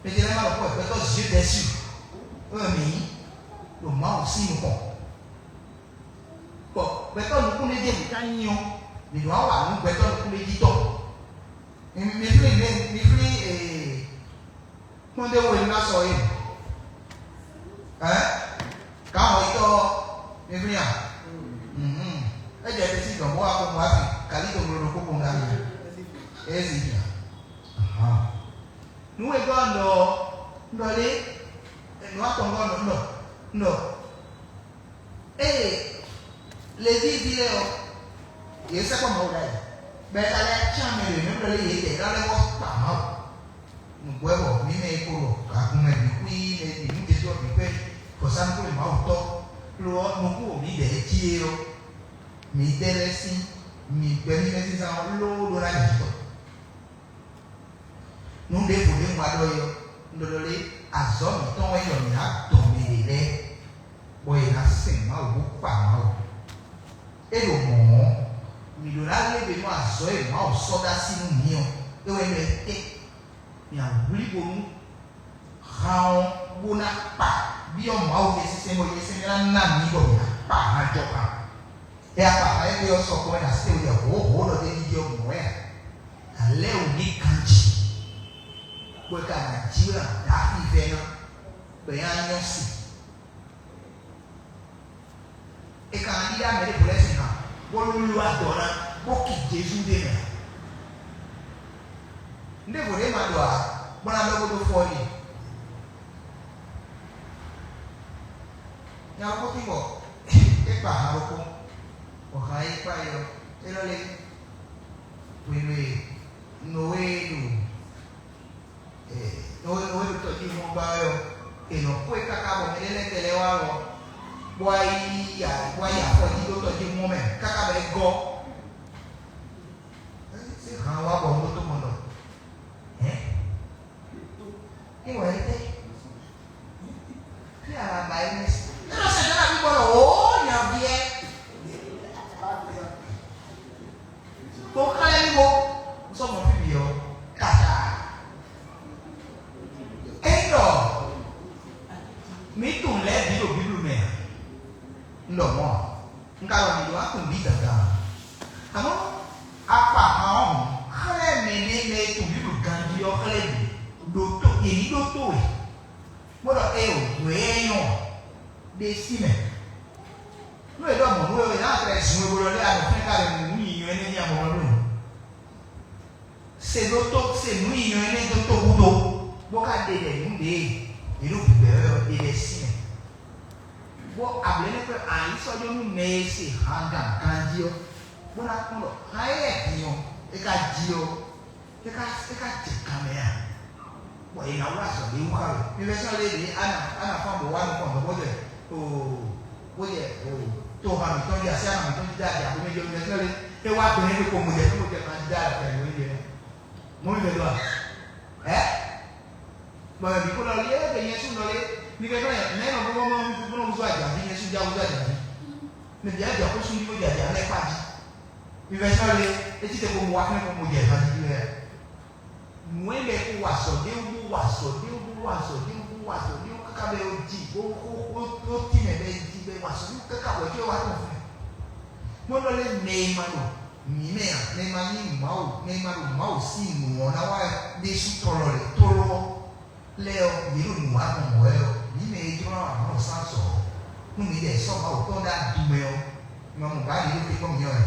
Mɛ ce lɛ́ɛ ma ɖɔ kpɔ́ gbɛtɔ́ yeux dessus. Ɔ́ mǐ nyí. ɖo Mawu sín nukɔn. Bɔ gbɛtɔ́ nukúnɖéjí e mǐ ka nyí ɔ́, mǐ nɔ wá wa nǔ gbɛtɔ́ nukúnɖéjí tɔn. Mi mi flín mi mi flín ee kpɔ́ndé wo e ná sɔ é. Ɛ? Gǎn xɔyítɔ́ ɔ́, mi flín a? Mhm. É jɛ te sín dɔ̌n bó wá kpɔ́n wá fi galí to mló ɖokpó kpɔ́n gǎn mi. É zi nya. Ahan. Nǔ e gɔ́ un ɖɔ ɔ́, un ɖɔ lé, nǔ atɔngɔ́ nɔ un ɖɔ un ɖɔ. Ée Levíi ví lɛ́ɛ ɔ́, yě sɛkpɔ́ Mawu ɖ'ayǐ, bɔ è ka lɛ́ cyán mɛ ɖě mɛ ɖɔ lé yědɛɛ ná lɛ́ wɔ kpa Mawu. Nǔgbó wɛ bɔ mǐ mɛ e ko ɖo agun mɛ bǐ xwí mɛ bǐ nú Jezu ɔ́ bǐ kpé vɔ̌sánú-xwlémawutɔ́, lo ɔ́, nukún wo mǐdɛɛ jí é ɔ́, mǐdɛɛ lɛ́ɛ sín mǐ gbɛ́ mímɛ́ zínzán ɔ́ lóó ɖó ná jɛ jǐ tɔn. Nǔ ɖěvo ɖě un wa ɖɔ é ɔ́, un ɖɔ ɖɔ lé, azɔ̌ mǐtɔn wɛ nyí ɖɔ mǐ ná dɔn mɛ ɖě lɛ́ɛ, bɔ yě ná sɛn Mawu bó kpa Mawu. É ɖo mɔ̌ ɔ́, mǐ ɖó ná lé we nú azɔ̌ e Mawu sɔ́ dó así nú mǐ ɔ́, é wɛ nyí ɖɔ étɛ́ mǐ ná wlí bónú han ɔ́ bó ná kpa byɔ́ Mawu Yɛsinsɛn bɔ Yɛsinsɛn ná ná mǐ bɔ mǐ ná kpa han jɔ kan. É akpa ha égbé ɔ́ sɔ kɔn wɛ ɖo así tɛnmɛ jɛ hǒhǒ ɖɔ ɖ'é ɖiɖi ɔ́ mɔ̌ wɛ a? Nǎ lɛ́ wǔ ní ganjí, bɔ è ka ná jí we ná dó axi vɛ́ ná, bɔ é ná nyɔ́ si. È ka ná ɖíɖá mɛ ɖěvo lɛ́ɛ sín han, bó lúlú adɔ ná, bó ki Jezu ɖ'é mɛ ǎ. Un ɖěvo ɖě ma ɖɔ ǎ, bó ná ɖɔ bó dó fɔ n'i. Nya ɖokpó tín bɔ é kpa han ɖokpó, bɔ han e é kpa é ɔ́, é nɔ lé hwenu e Nɔwée ɖo Nɔwée ɖo tɔjíhún ɔ́ gbá wɛ ɔ́, è nɔ xwé káká bɔ mɛɖé lɛ́ɛ kɛlɛ wá lɔ, bó wá yi bó wá yi afɔ jí ɖó tɔjíhún ɔ́ mɛ káká bɔ é gɔ́. Sín han wá bɔ un ɖótó mɔ ɖɔ hɛ̌n, é wɛ é tɛ́? Fí alaba é nɛ́ sí. É nɔ sɛ jɔ́ na bí bɔ ɖɔ wǒ nyaví ɛ. Bó xlɛ́ mì bó un sɔ́ mɔ fí bǐ ɔ́ káká. Ényí ɖɔ mǐ tunwun lɛ̌ bǐ ɖo Bíblu mɛ a? Un ɖɔ mɔ̌ ǎ. Un ka ɖɔ mǐ ɖó wá tunwun bǐ dandan ǎ. Amɔ̌, akpa han ɔ́ hǔn, xlɛ́ mɛ ɖé mɛ e tunwun Bíblu ganjí ɔ́ xlɛ́ mǐ ɖótó, yě ní ɖótó we, bó ɖɔ éeǒ, nǔ e é nyɔ́ ɔ́, ɖe sí mɛ. Nú è ɖɔ mɔ̌ nú we ɔ́, è nǎ tlɛ zun e bo ɖɔ lɛ́ɛ a nɔ fɛ́n ká ɖe nǔ nyinyɔ énɛ́ ní amɔ nɔ ɖó nǔ. Se ɖótó se nǔ nyinyɔ énɛ́ dó tó gúdo, bó ka ɖe ɖɛ nǔ ɖě e è ɖo bǐbɛ́ wɛ ɔ́ ɖe lɛ́ɛ sí mɛ. Bó ablɛ́nɛ́ kpɛ́ ayǐ sɔ́ ɖó nú mɛ e se hangan ganjí ɔ́, bó ná kpɔ́n ɖɔ han éyɛ́ din ɔ́, é ka jí ɔ́, é ka é ka jɛ kan mɛ a? Bɔ è nǎ wlá azɔ̌ ɖé wú xá we. Mi vɛ́ sɔ́ lé ɖě á nà á nà fán bǒ wá nukɔn dɔ̌n bó jɛ oo bó jɛ oo to han mǐtɔn jí así ama mǐtɔn jí dó adǎ bó mɛ jɛ mi vɛ́ sɔ́ lé é wá gbɛn é kpo mo jɛ fún mo jɛ kan jí dó adǎ bó mɛ jɛ mɔ mi vɛ do a? Ɛ bɔ mɛ bǐ kó lɔ lé é nyɛ sú nɔ lé mi vɛ sɔ́ yɛ mɛ nɔ bó mɔ bó nɔ wúzú adǎ ví nyɛ sú já wúzú adǎ ví mɛ bǐ adǎ kó sú ní bó jɛ adǎ lɛ́ kpá jí. Mi vɛ sɔ́ lé é cí te kpo mo wá fún é kpo mo jɛ kan jí dó yɛ. Nǔ e mɛ ko wa azɔ̌ ɖé wú, bó wa azɔ̌ ɖé wú, bó wa azɔ̌ ɖé wú, bó wa azɔ̌ ɖé wú káká bɔ é jí, bó xó xó ɖó tínmɛ bɔ é jí, bɔ é wa azɔ̌ ɖé wú káká bɔ é wá tɔn fún ɛ. Mɔ̌ ɖɔ lé mɛ e ma ɖo mǐ mɛ ǎ, mɛ e ma nyí Mawu, mɛ e ma ɖo Mawu sín nǔ ɔ́ ná wá ɖésú tɔlɔ lě tlóló ɔ́ lɛ́ɛ ɔ́, yě ɖo nǔ wa gbɔn mɔ̌ wɛ ɔ́, mǐ mɛ e jló ná wa Mawu sín azɔ̌ ɔ́, nú mǐdɛɛ sɔ́ Mawu tɔn ɖó adu mɛ ɔ́, un ma mɔ bǎ ɖě ɖo te kpɔ́n mǐ ɔ́ ǎ.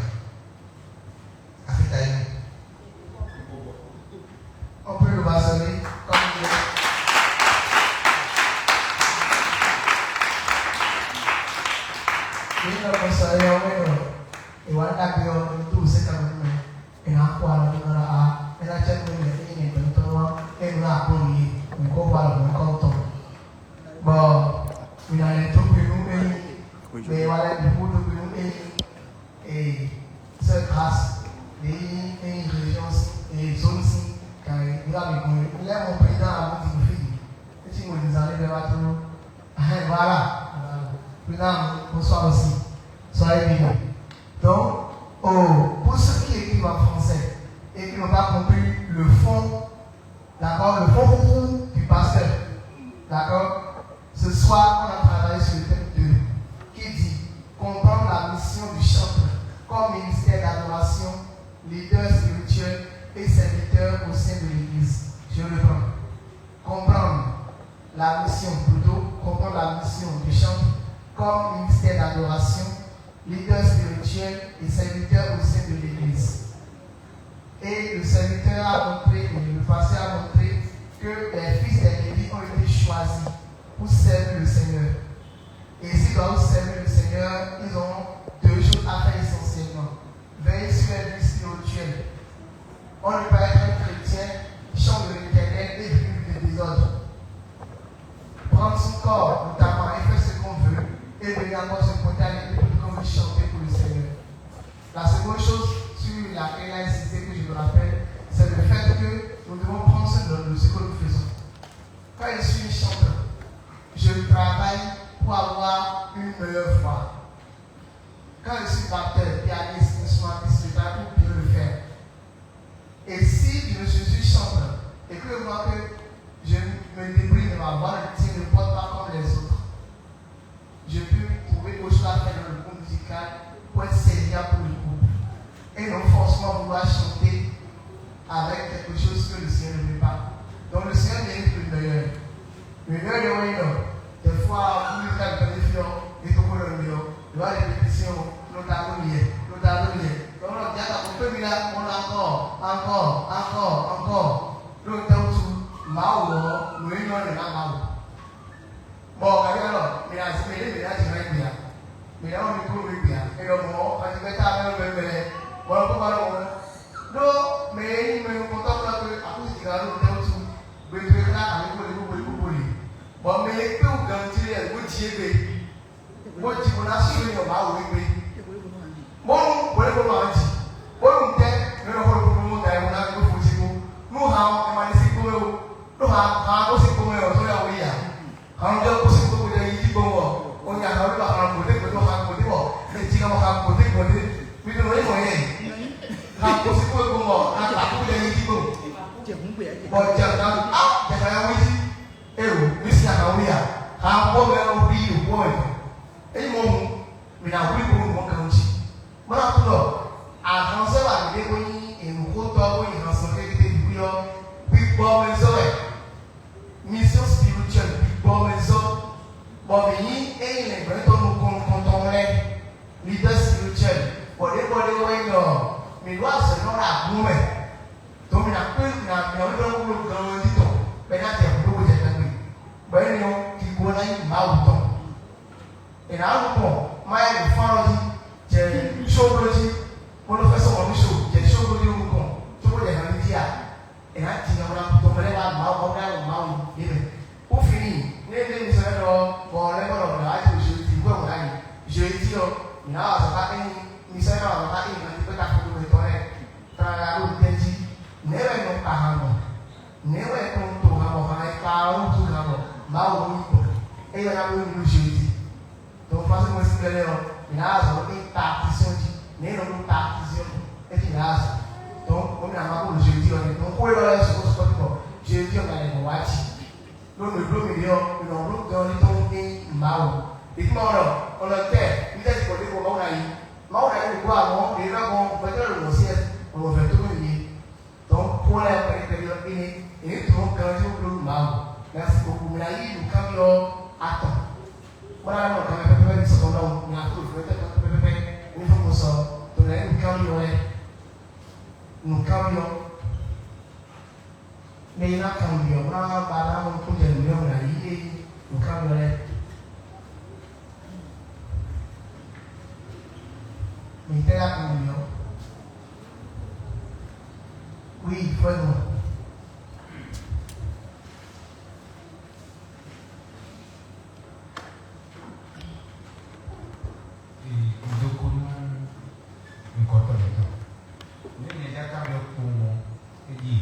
Afin ta yi. On peut le bastonner comme il est. Nínú ọkọ sọ yọ wẹ́nà ìwà dàbí ọdún tó ṣe kàwé mẹ́. Ìná kó àlọ́ nínú ọ̀la a. Ìná jẹ́ pé mi ní ìgbẹ́ tó wá. Ìná àpò mi. Nǹkó wà lọ́wọ́ kọ́ tọ̀. Bọ̀ ìlànà ètò pinnu ẹ̀yìn, pé wà lẹ́nu kó tó pinnu ẹ̀yìn, et cette race, et une région, et zone si, car il a besoin. Là, mon président a dit, fille, et si mon les années de la tour, voilà, voilà. Président, bonsoir aussi. Soyez bénis. Donc, oh, pour ceux qui écrivent en français et qui n'ont pas compris le fond, d'accord, le fond du pasteur, d'accord, ce soir, on a travaillé sur le thème Mission du chantre comme ministère d'adoration, leader spirituel et serviteur au sein de l'Église. Je reprends. Comprendre la mission, plutôt comprendre la mission du chantre comme ministère d'adoration, leader spirituel et serviteur au sein de l'Église. Et le serviteur a montré, et le pasteur a montré que les fils des Lévi ont été choisis pour servir le Seigneur. Et s'ils doivent servir le Seigneur, ils ont deux choses à faire essentiellement. Veiller sur les vies spirituelles. On ne peut pas être un chrétien, champ de l'Éternel et vivre de désordre. Prendre son corps, notamment, et faire ce qu'on veut, et venir encore se pointer à l'église pour qu'on veut chanter pour le Seigneur. La seconde chose sur laquelle il a insisté, que je me rappelle, c'est le fait que nous devons prendre soin de ce que nous faisons. Quand je suis chanteur, je travaille pour avoir une meilleure voix. Quand je suis batteur, pianiste, instrumentiste, je travaille pour bien le faire. Et si je ne suis chanteur et que je vois que je me débrouille, mais ma voix ne tient, ne porte pas comme les autres, je peux trouver autre chose à faire dans le groupe musical pour être serviable pour le groupe. Et non forcément vouloir chanter avec quelque chose que le Seigneur ne veut pas. Donc le Seigneur mérite le meilleur. Le meilleur de Wayne, des fois, vous le faites dans les films, les tokos dans le mur, le roi des pétitions, l'autre à l'autre, l'autre à l'autre. Donc, on a encore, encore, encore, encore. L'autre à l'autre, Mao, nous, nous, nous, nous, Bon, kabi alɔ, mɛ na si mɛ ɖe mɛ na si mɛ gbia, mɛ na wɔn mi kúrò mi gbia, e ɖɔ mɔ ati gbɛ ta mɛ mɛ mɛ, bɔ lɔ kó ba lɔ wɔn. Ɖó mɛ yi mɛ nukɔntɔ kura kple akúsi jika ɖo tɛ wutu, gbɛtɔ yi kla ami kó le kó le kó le. Bɔ mɛ yi kpé wú gan ti lɛ wó dzi egbe, wó dzi bó na su yi ɔba wò egbe. Bónú wòlé bónú àwọn jì, bónú ŋutɛ́ mɛ nɔ xɔ lɔƒo nú da yi wó ná gbé fo jí kó. Nú ha ɔ́, è ma ɖe sí kpó mɛ ó, ɖó ha ha ɔ́ gosín kpó mɛ ɔ́, zɔ́n ya wó yi ǎ. Hannújɔ kó sí kpókpó ɖe yí dí gbɔn wɔ, o nya hannú ɖo hannú gbòdé gbòdé wɔ hannú gbòdé wɔ, mɛ jí ná wɔ hannú gbòdé gbòdé, mi ɖo nɔ yí mɔ yɛ. Hannú kó sí kpókpó gbɔn wɔ, hannú kpó ɖe yí dí gbɔn. Bɔ jɛ hannú, a jɛ hannú ya wí dí. E o, mi si hannú ya, hannú bɔ mɛ ɔ wí ɖo bɔ mɛ. Eyi mɔ hun, mi na wí bɔ mɔ kan jí. Mɔ na kú lɔ, ahan sɛ wa mi ɖe ko nyi enukótɔ ko nyi hannú sɔn kékeré bí ɔ, bí gbɔ mɛ sɔ wɛ. Mission spirituelle bǐ gbɔ mɛ zɔ́n, bɔ mǐ nyí ényí lɛ̌ngbɛ́tɔ́ nukɔn nukɔntɔn lɛ́ɛ, leader spirituel, bɔ ɖěbɔ ɖé wɛ nyí ɖɔ mǐ ɖó azɔ̌ nɔ ɖo agun mɛ, ɖó mǐ ná kpé mǐ ná mǐ ɔ́ ɖɔ nú gan ɔ́ jí tɔn, bɔ é ná jɛ hǔn ɖó jɛ tɔn gbe, bɔ énɛ́ ɔ́, kigo ná nyí Mawu tɔn. È nǎ ɖu gbɔn má yɛ ɖo fán ɔ́ jí, jɛ sóbló jí, bó nɔ fɛ́ sɔmɔ̌ nú so, jɛ sóbló jí nukɔn, cóbó jɛ hɛn jí a? È nǎ ji nya wlá tɔn mɛ lɛ́ɛ wá Mawu, bɔ wlá wɔ Mawu yě mɛ. Kó fini, né né mi sɔ́ ɖɔ bɔ lɛ́ bɔ lɔ bla wá ti zwe ti gbɔ wlá yi. Zwe ti ɔ, mi ná wà zɔ́ká ényí, mi sɔ́ ná wà zɔ́ká ényí ma ti kpé ta fún mi tɔn lɛ́ɛ. Tlala ɖo tɛ jí. Nɛ̌ wɛ nɔ kpa han mɔ? Nɛ̌ wɛ tɔn to han mɔ han e kpa ɔ́ wútu han mɔ? Mawu wú yi gbɔ. Eye ná wú mi nú zwe ti. Donc, façon mɛ si lɛ ɔ, mi ná zɔ ní partition jí, ní nɔ ɖó partition jí, é jí ná zɔ. Donc, ó mi ná ma kó ɖo jeudi ɔ, ní donc, xó élɔ́ lɛ́ɛ sɔkó sɔkó ti bɔ jeudi ɔ, ná lɛ nɔ wá jí. Ɖó nǔ e bló mi ɖe ɔ, mi nɔ bló gan ɔ́ ní tɔn ní Mawu. Ɖě tí ma wɔ ɖɔ, ɔlɔ tɛ, mi tɛ ti bɔ ɖě bɔ Mawu ná yi. Mawu ná yi nǔgbó amɔ̌, ɖě ná gbɔn gbɛtɔ́ lɛ lɔ mɔ̌ sí ɛ, ɔlɔ vɛ tó mɛ mi. Donc, xó lɛ́ɛ kpɛɖé kpɛɖé ɔ́, énɛ́, è nǐ tunwun ganjí wú bló nú Mawu. Mɛ asi koko mɛ ná yí nǔkanbyɔ́ atɔn. Bó ná nɔ ganmɛ pɛpɛpɛ ní sɔkɔ nɔ, mɛ ná tó lǒ pɛpɛpɛ pɛpɛpɛ ní fɔ́n ko sɔ, to lɛ́ɛ nǔkanbyɔ́ lɛ́ɛ. Nǔkanbyɔ́. Mɛ e ná kanbyɔ́, bó ná ba ná mɔ kó jɛ nǔnywɛ́ wɛ ná yí é nǔkanbyɔ́ lɛ́ɛ. Mi tɛ la kɔn mi ɔ. Oui, il faut être bon. Nukɔntɔn yětɔn. Ne nyɛ ɖe aka ɖe kpowun ɔ́, é ɖíe.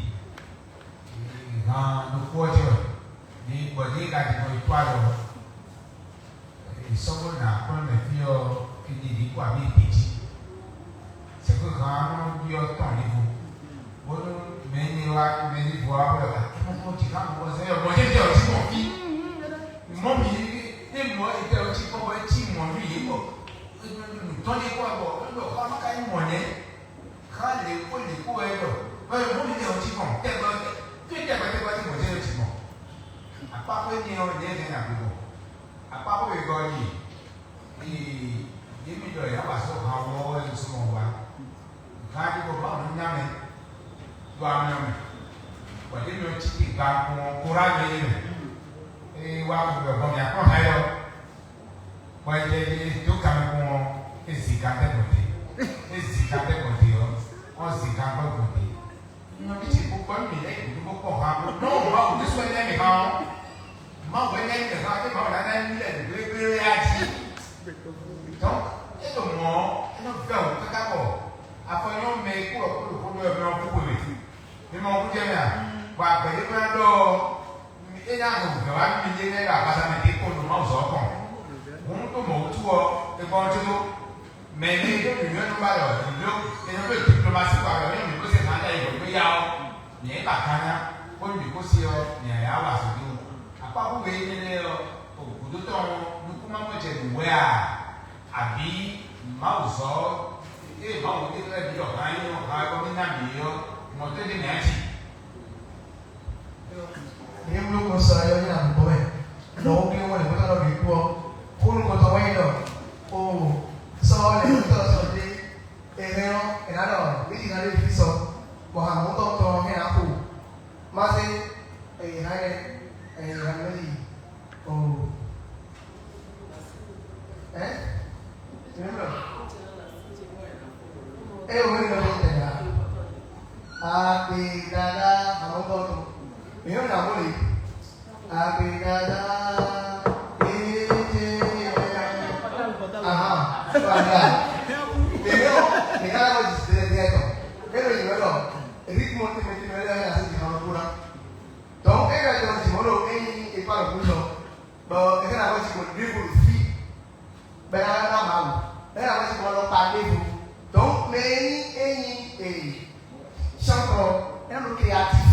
Han ɖokpó ɔ́ jɛ wɛ. Ní gbɔ̌ ní ka ɖi gbɔn yi kpó alɔ. È sɔ́ bó ná kplɔ́n mɛ fí ɔ́, é ɖi ní kó abǐ ɖě jí. C'est que han ɔ́ nɔ byɔ́ tɔn ɖěvo. Bónú mɛ énɛ́ wá, mɛ énɛ́ vo wá bɔ é wá kí mɔ kó jǐ ká mɔ bɔ zɛ́n yɔ bɔ jẹ́ jẹ́ ɔtí mɔ fí. Mɔ mǐ ní mɔ ètò ɔtí kpɔ́ bɔ é cí mɔ nú yě bɔ. Nǔtɔn ɖé kɔ bɔ é ɖɔ xá ma ka nyí mɔ̌ nɛ́. Xá lě kpó lě kpó wɛ ɖɔ. Wɛ mɔ̌ mi lɛ ɔ́ jí gbɔn tɛgbɛ tɛgbɛ tɛgbɛ tɛgbɛ tɛgbɛ jí gbɔn. Akpákpó énɛ́ ɔ́ lě hɛn nǎ gbé gbɔn. Akpákpó wegɔ́ ɔ́ ɖíe. Ee, yě mi ɖɔ yě wá sɔ́ han wɔ wɛ un sɔ́ mɔ wa. Gán ɖé bɔ Mawu nɔ nya mɛ, ɖo amɛ ɔ́ mɛ. Bɔ ɖě mi ɔ́ cí te gban kpɔn kóra mɛ é mɛ. Ée wá xo ɖɔ bɔ mǐ akplɔ́n hɛn ɔ́, bɔ é jɛ ɖe dó kanmɛ kpɔn ɔ́, é zi gán tɛ́ gbɔn te. É zi gán tɛ́ gbɔn te ɔ́, ɔ́ zi gán gbɔn gbɔn te. Nɔ mi ti kpɔkpɔ nú mǐ lɛ́ɛ bǐ bó kpɔ han bó nɔ Mawu ɖésú wɛ lɛ́ɛ mǐ han ɔ́. Mawu wɛ lɛ́ɛ mǐ han ɔ́, Mawu ná ná mǐ lɛ́ɛ ɖo gblégblé wɛ á jí. Donc, é ɖo mɔ̌ ɔ́, é nɔ vɛ́ wǔ káká bɔ afɔ nyɔ́ mɛ e kú ɔ́ kú ɖo xó ɖɔ wɛ mɛ ɔ́ kú xwe mɛ. Mi mɔ kú jɛ mɛ a? Bɔ agbɛ̌ ɖé kpɛ́n ɖɔ ɔ́, é ná ɖo vɛ̌ wá nú mi ɖé lɛ́ɛ ɖo agbaza mɛ ɖě kpɔ́n ɖo Mawu zɔ ɔ́ kɔn. Hǔn ɖo mɔ̌ wútu ɔ́, é gbɔn ɔ́ có. Mɛ e ɖó nǔnywɛ́ nú ba ɖɔ nǔ ɖó è nɔ ɖó diplomasi kpa ɖɔ nyɔ́ mǐ kó se hǎn ɖ'ayǐ hwɛ̌ dó ya ɔ́, nyɛ é ba kanna, bónú mǐ kó se ɔ́, nyɛ yǎ wa azɔ̌ dó. Akpákú we énɛ́ lɛ́ɛ ɔ́, gǔdo tɔn ɔ́, nukún ma mɔ jɛ nǔ wɛ a? Abǐ Mawu zɔ ɔ́, ée Mawu ɖe lɛ́ɛ bǐ ɖɔ hǎn é nɔ hǎn ɔ́ mì ná mǐ é ɔ́, mɔ̌ tɛ́ ɖé mǐ á ji? Yě wló ko sɔ ayɔ nyi àgùntɔ́ mɛ, ɖɔ wó klé wɔ lě bó tɔ́ ɖɔ ɖě kú ɔ́, xó nukɔntɔn wɛ nyí ɖɔ, o, sɔ lě bó tɔ́ sɔ dé, è hɛn ɔ́, è nǎ ɖɔ, mǐ ɖi ná ɖé fí sɔ, bɔ hǎn mɔ̌tɔn tɔn ɔ́ hɛn ná xo, má zé, è hǎn nyɛ, è hǎn mɛ yi, o, ɛ, mɛ mɛ, ɛ, o mɛ mɛ tɛ ya, a ɖe dada, hǎn mɔ̌tɔn tɔn, mǐ yɔ́ nǎ mɔ lě. Abidada, ee, aha, fada. Ɖevi ɔ́, ɖeka lɛ wɔ dzi ɖe ɖe tɔ. Ebe yi wɛ lɔ, ritmo tɛmɛ tɛmɛ lɛ ya se dzi ma ko na. Donc, e ka jɔ dzi mɔ lo, e yi e pa lo kun sɔ. Bɔ e ka na wɔ dzi ko ɖe ko fi. Bɛlɛlɛ́ ná Mawu, bɛlɛlɛ́ wɛ sixú nɔ kpa ɖěvo. Donc, mɛ e nyí e nyí e sɔ́ntɔ, é nɔ ɖo créatif.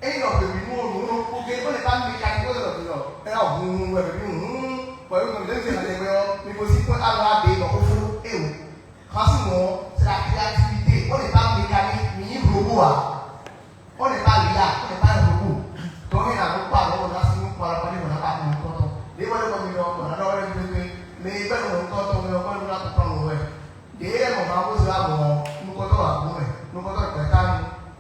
É nyí ɖɔ hwebǐnu ɔ́, nǔ nɔ kpó gé, bó lɛ bá mécanique ɔ́ lɔ ɖɔ é nɔ hun hun wɛ hwebǐnu hun, bɔ é nɔ ɖe zé nalɛ wɛ ɔ́, mi ko sí kpɔ́n alɔ abě bɔ xófó é o. Xɔsí mɔ̌, c'est la créativité, bó lɛ bá mécanique, mi nyí robot ǎ. On n'est pas là, on n'est pas un robot. Donc, il y a beaucoup à l'heure, on a signé pour la parler, on n'a pas de compte. Les voix de communion, on a l'heure de Dieu, mais il y a un compte, on a un compte, on a un compte. Des gens, on va vous dire, bon, nous comptons à vous, mais nous comptons à quelqu'un.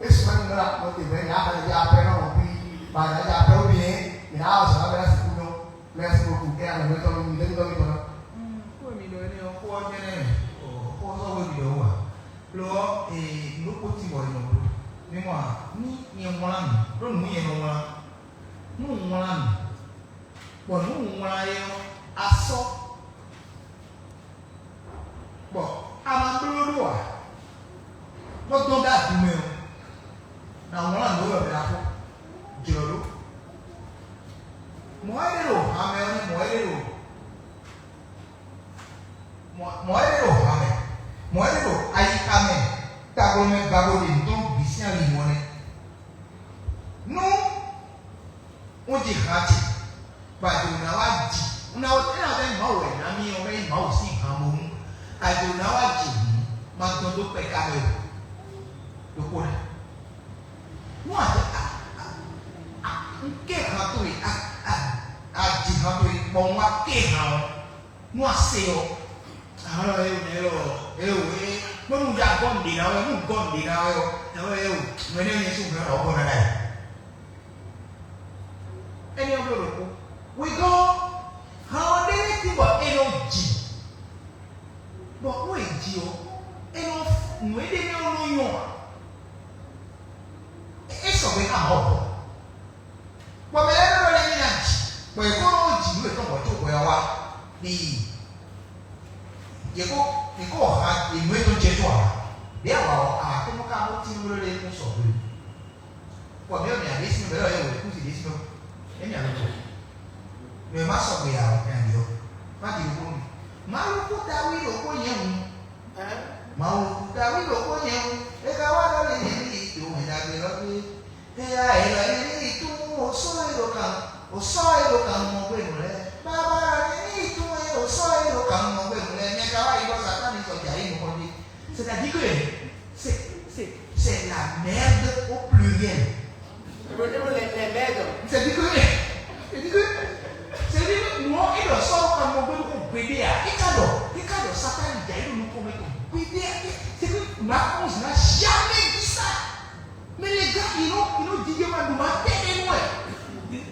Et souvent, nous, là, on te vient, là, on dit après, non, puis, bah, on dit après, ou bien, mais là, on sera là, c'est pour nous. Merci beaucoup. Et à la maison, nous, nous, nous, nous, nous. Kó mi ɖɔ énɛ́ ɔ́, xó ɔ́ jɛ́n nɛ́, xó ɔ́ sɔ́ hwé mi ɖɔ wú ǎ. Lo ɔ́, ee, nǔ ɖokpó cí bɔ è nɔ bló. Mi mɔ a? Ní nyɛ wlán nǔ, ɖó nǔ nyɛ nɔ wlán. Nú un wlán nǔ, bɔ nǔ un wlán é ɔ́, a sɔ́, bɔ a ma bló ɖó ǎ, bó dɔn dó agun mɛ ɔ́, nǎ wlán nǔ élɔ́ bǐ ná fó. Jlɔ̌ ɖó. Mɔ̌ e ɖe ɖo han mɛ ɔ́ nɛ́, mɔ̌ e ɖe ɖo Mɔ̌ mɔ̌ é ɖo han mɛ, mɔ̌ é ɖo ayixa mɛ, taglomɛ gbabo ɖe nǔ tɔn bǐ sín ali mɔ nɛ́. Nú un ji han ce, bɔ ajǒ ná wá ji, un ná é ná vɛ́ Mawu wɛ ná mì ɔ́, wɛ nyí Mawu sín han bónú ajǒ ná wá ji hǔn, ma dɔn dó kpɛká mɛ o. Ɖokpó nɛ́. Nú a a a a un ké han towe, a a a ji han towe, bɔ un wá ké han ɔ́, nú a se ɔ́, ahan lɔ eo nɛ lɔ eo e bónú ya gɔ́ nǔɖé ná wɛ, nú gɔ́ nǔɖé ná wɛ ɔ́, ná wɛ eo nú ɛnɛ nyɛ sún gbɛ ɔ́ bɔ ná ɖa yi. Énɛ́ ɔ́ bló ɖokpó. Wegɔ́ ɔ́, han ɔ́ ɖé lɛ́ɛ tín bɔ é nɔ ji, bɔ nú è ji ɔ́, é nɔ nǔ e ɖ'é mɛ ɔ́ nɔ nyɔ́ ǎ. É sɔgbe xá Mawu tɔn. Bɔ mɛ lɛ́ɛ nɔ ɖɔ lɛ́ɛ mì ná ji, bɔ yě kó nɔ ji nǔ yětɔn bɔ có hwɛ ɔ́ wá. Ní yě kó yě kó ha yě nǔ yětɔn jɛ tó ǎ. Bǐ awa ɔ́, a tó nɔ ka mɔ tín wlé lé kún sɔgbe. Bɔ mǐ ɔ́ mǐ ǎ ɖésí mɛ bɛ̌ ɖɔ yɛ wǒ kún si ɖésí mɛ. É mǐ ǎ lɔ tɔn. Nú è má sɔgbe ǎ ɔ́, nya ɖi ɔ́, má ɖi ɖokpó nú mì. Mawu kú Dawídi ɖokpó nyɛ wú. Mawu kú Dawídi ɖokpó nyɛ wú. É ka wá ɖɔ lě nyɛ ní yi do mɛ ɖagbe lɔ gbé. Éyá è lɔ nyɛ ní yi tún wú o sɔ́ é ɖo kan o sɔ́ é ɖo kan mɔ gbé nǔ lɛ́ɛ. Baba lɔ nyɛ ní yi tún wú o sɔ́ é ɖo kan mɔ gbé nǔ lɛ́ɛ. C'est, c'est, c'est la merde au pluriel. C'est-à-dire que, c'est-à-dire que, c'est-à-dire que, non, il doit sortir comme on peut, on peut dire, il cadre, il cadre, Satan, il y a une, on peut dire, c'est que Marcos n'a jamais dit ça. Mais les gars, ils ont, ils ont dit, il m'a demandé des mots.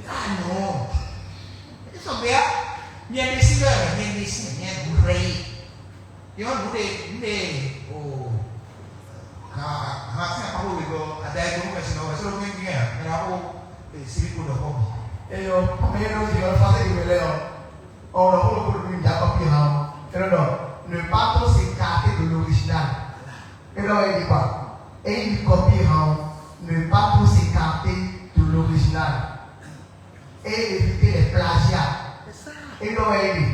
Ah non. Ils sont bien. Il y a des signes, il y a des signes, il y a des signes. Yɔ nu ɖe nu ɖe o ha ha fɛn akpa wo wegɔ ada ego nu mɛsi nɔ wɛsɛ lɔkɛ ngi ya mɛ na ko siri ko dɔ kɔ bi. Eyɔ, ame yɛ nɔ di ɔ fase di wɛlɛ ɔ, ɔ nɔ ko ko ni da kɔpi ha ɔ, e nɔ dɔ ne pas trop s'écarter de l'original. E nɔ yɛ di kɔ, e yi kɔpi ha ɔ, ne pas trop s'écarter de l'original. Et éviter les plagiats. C'est ça. Et non, elle dit,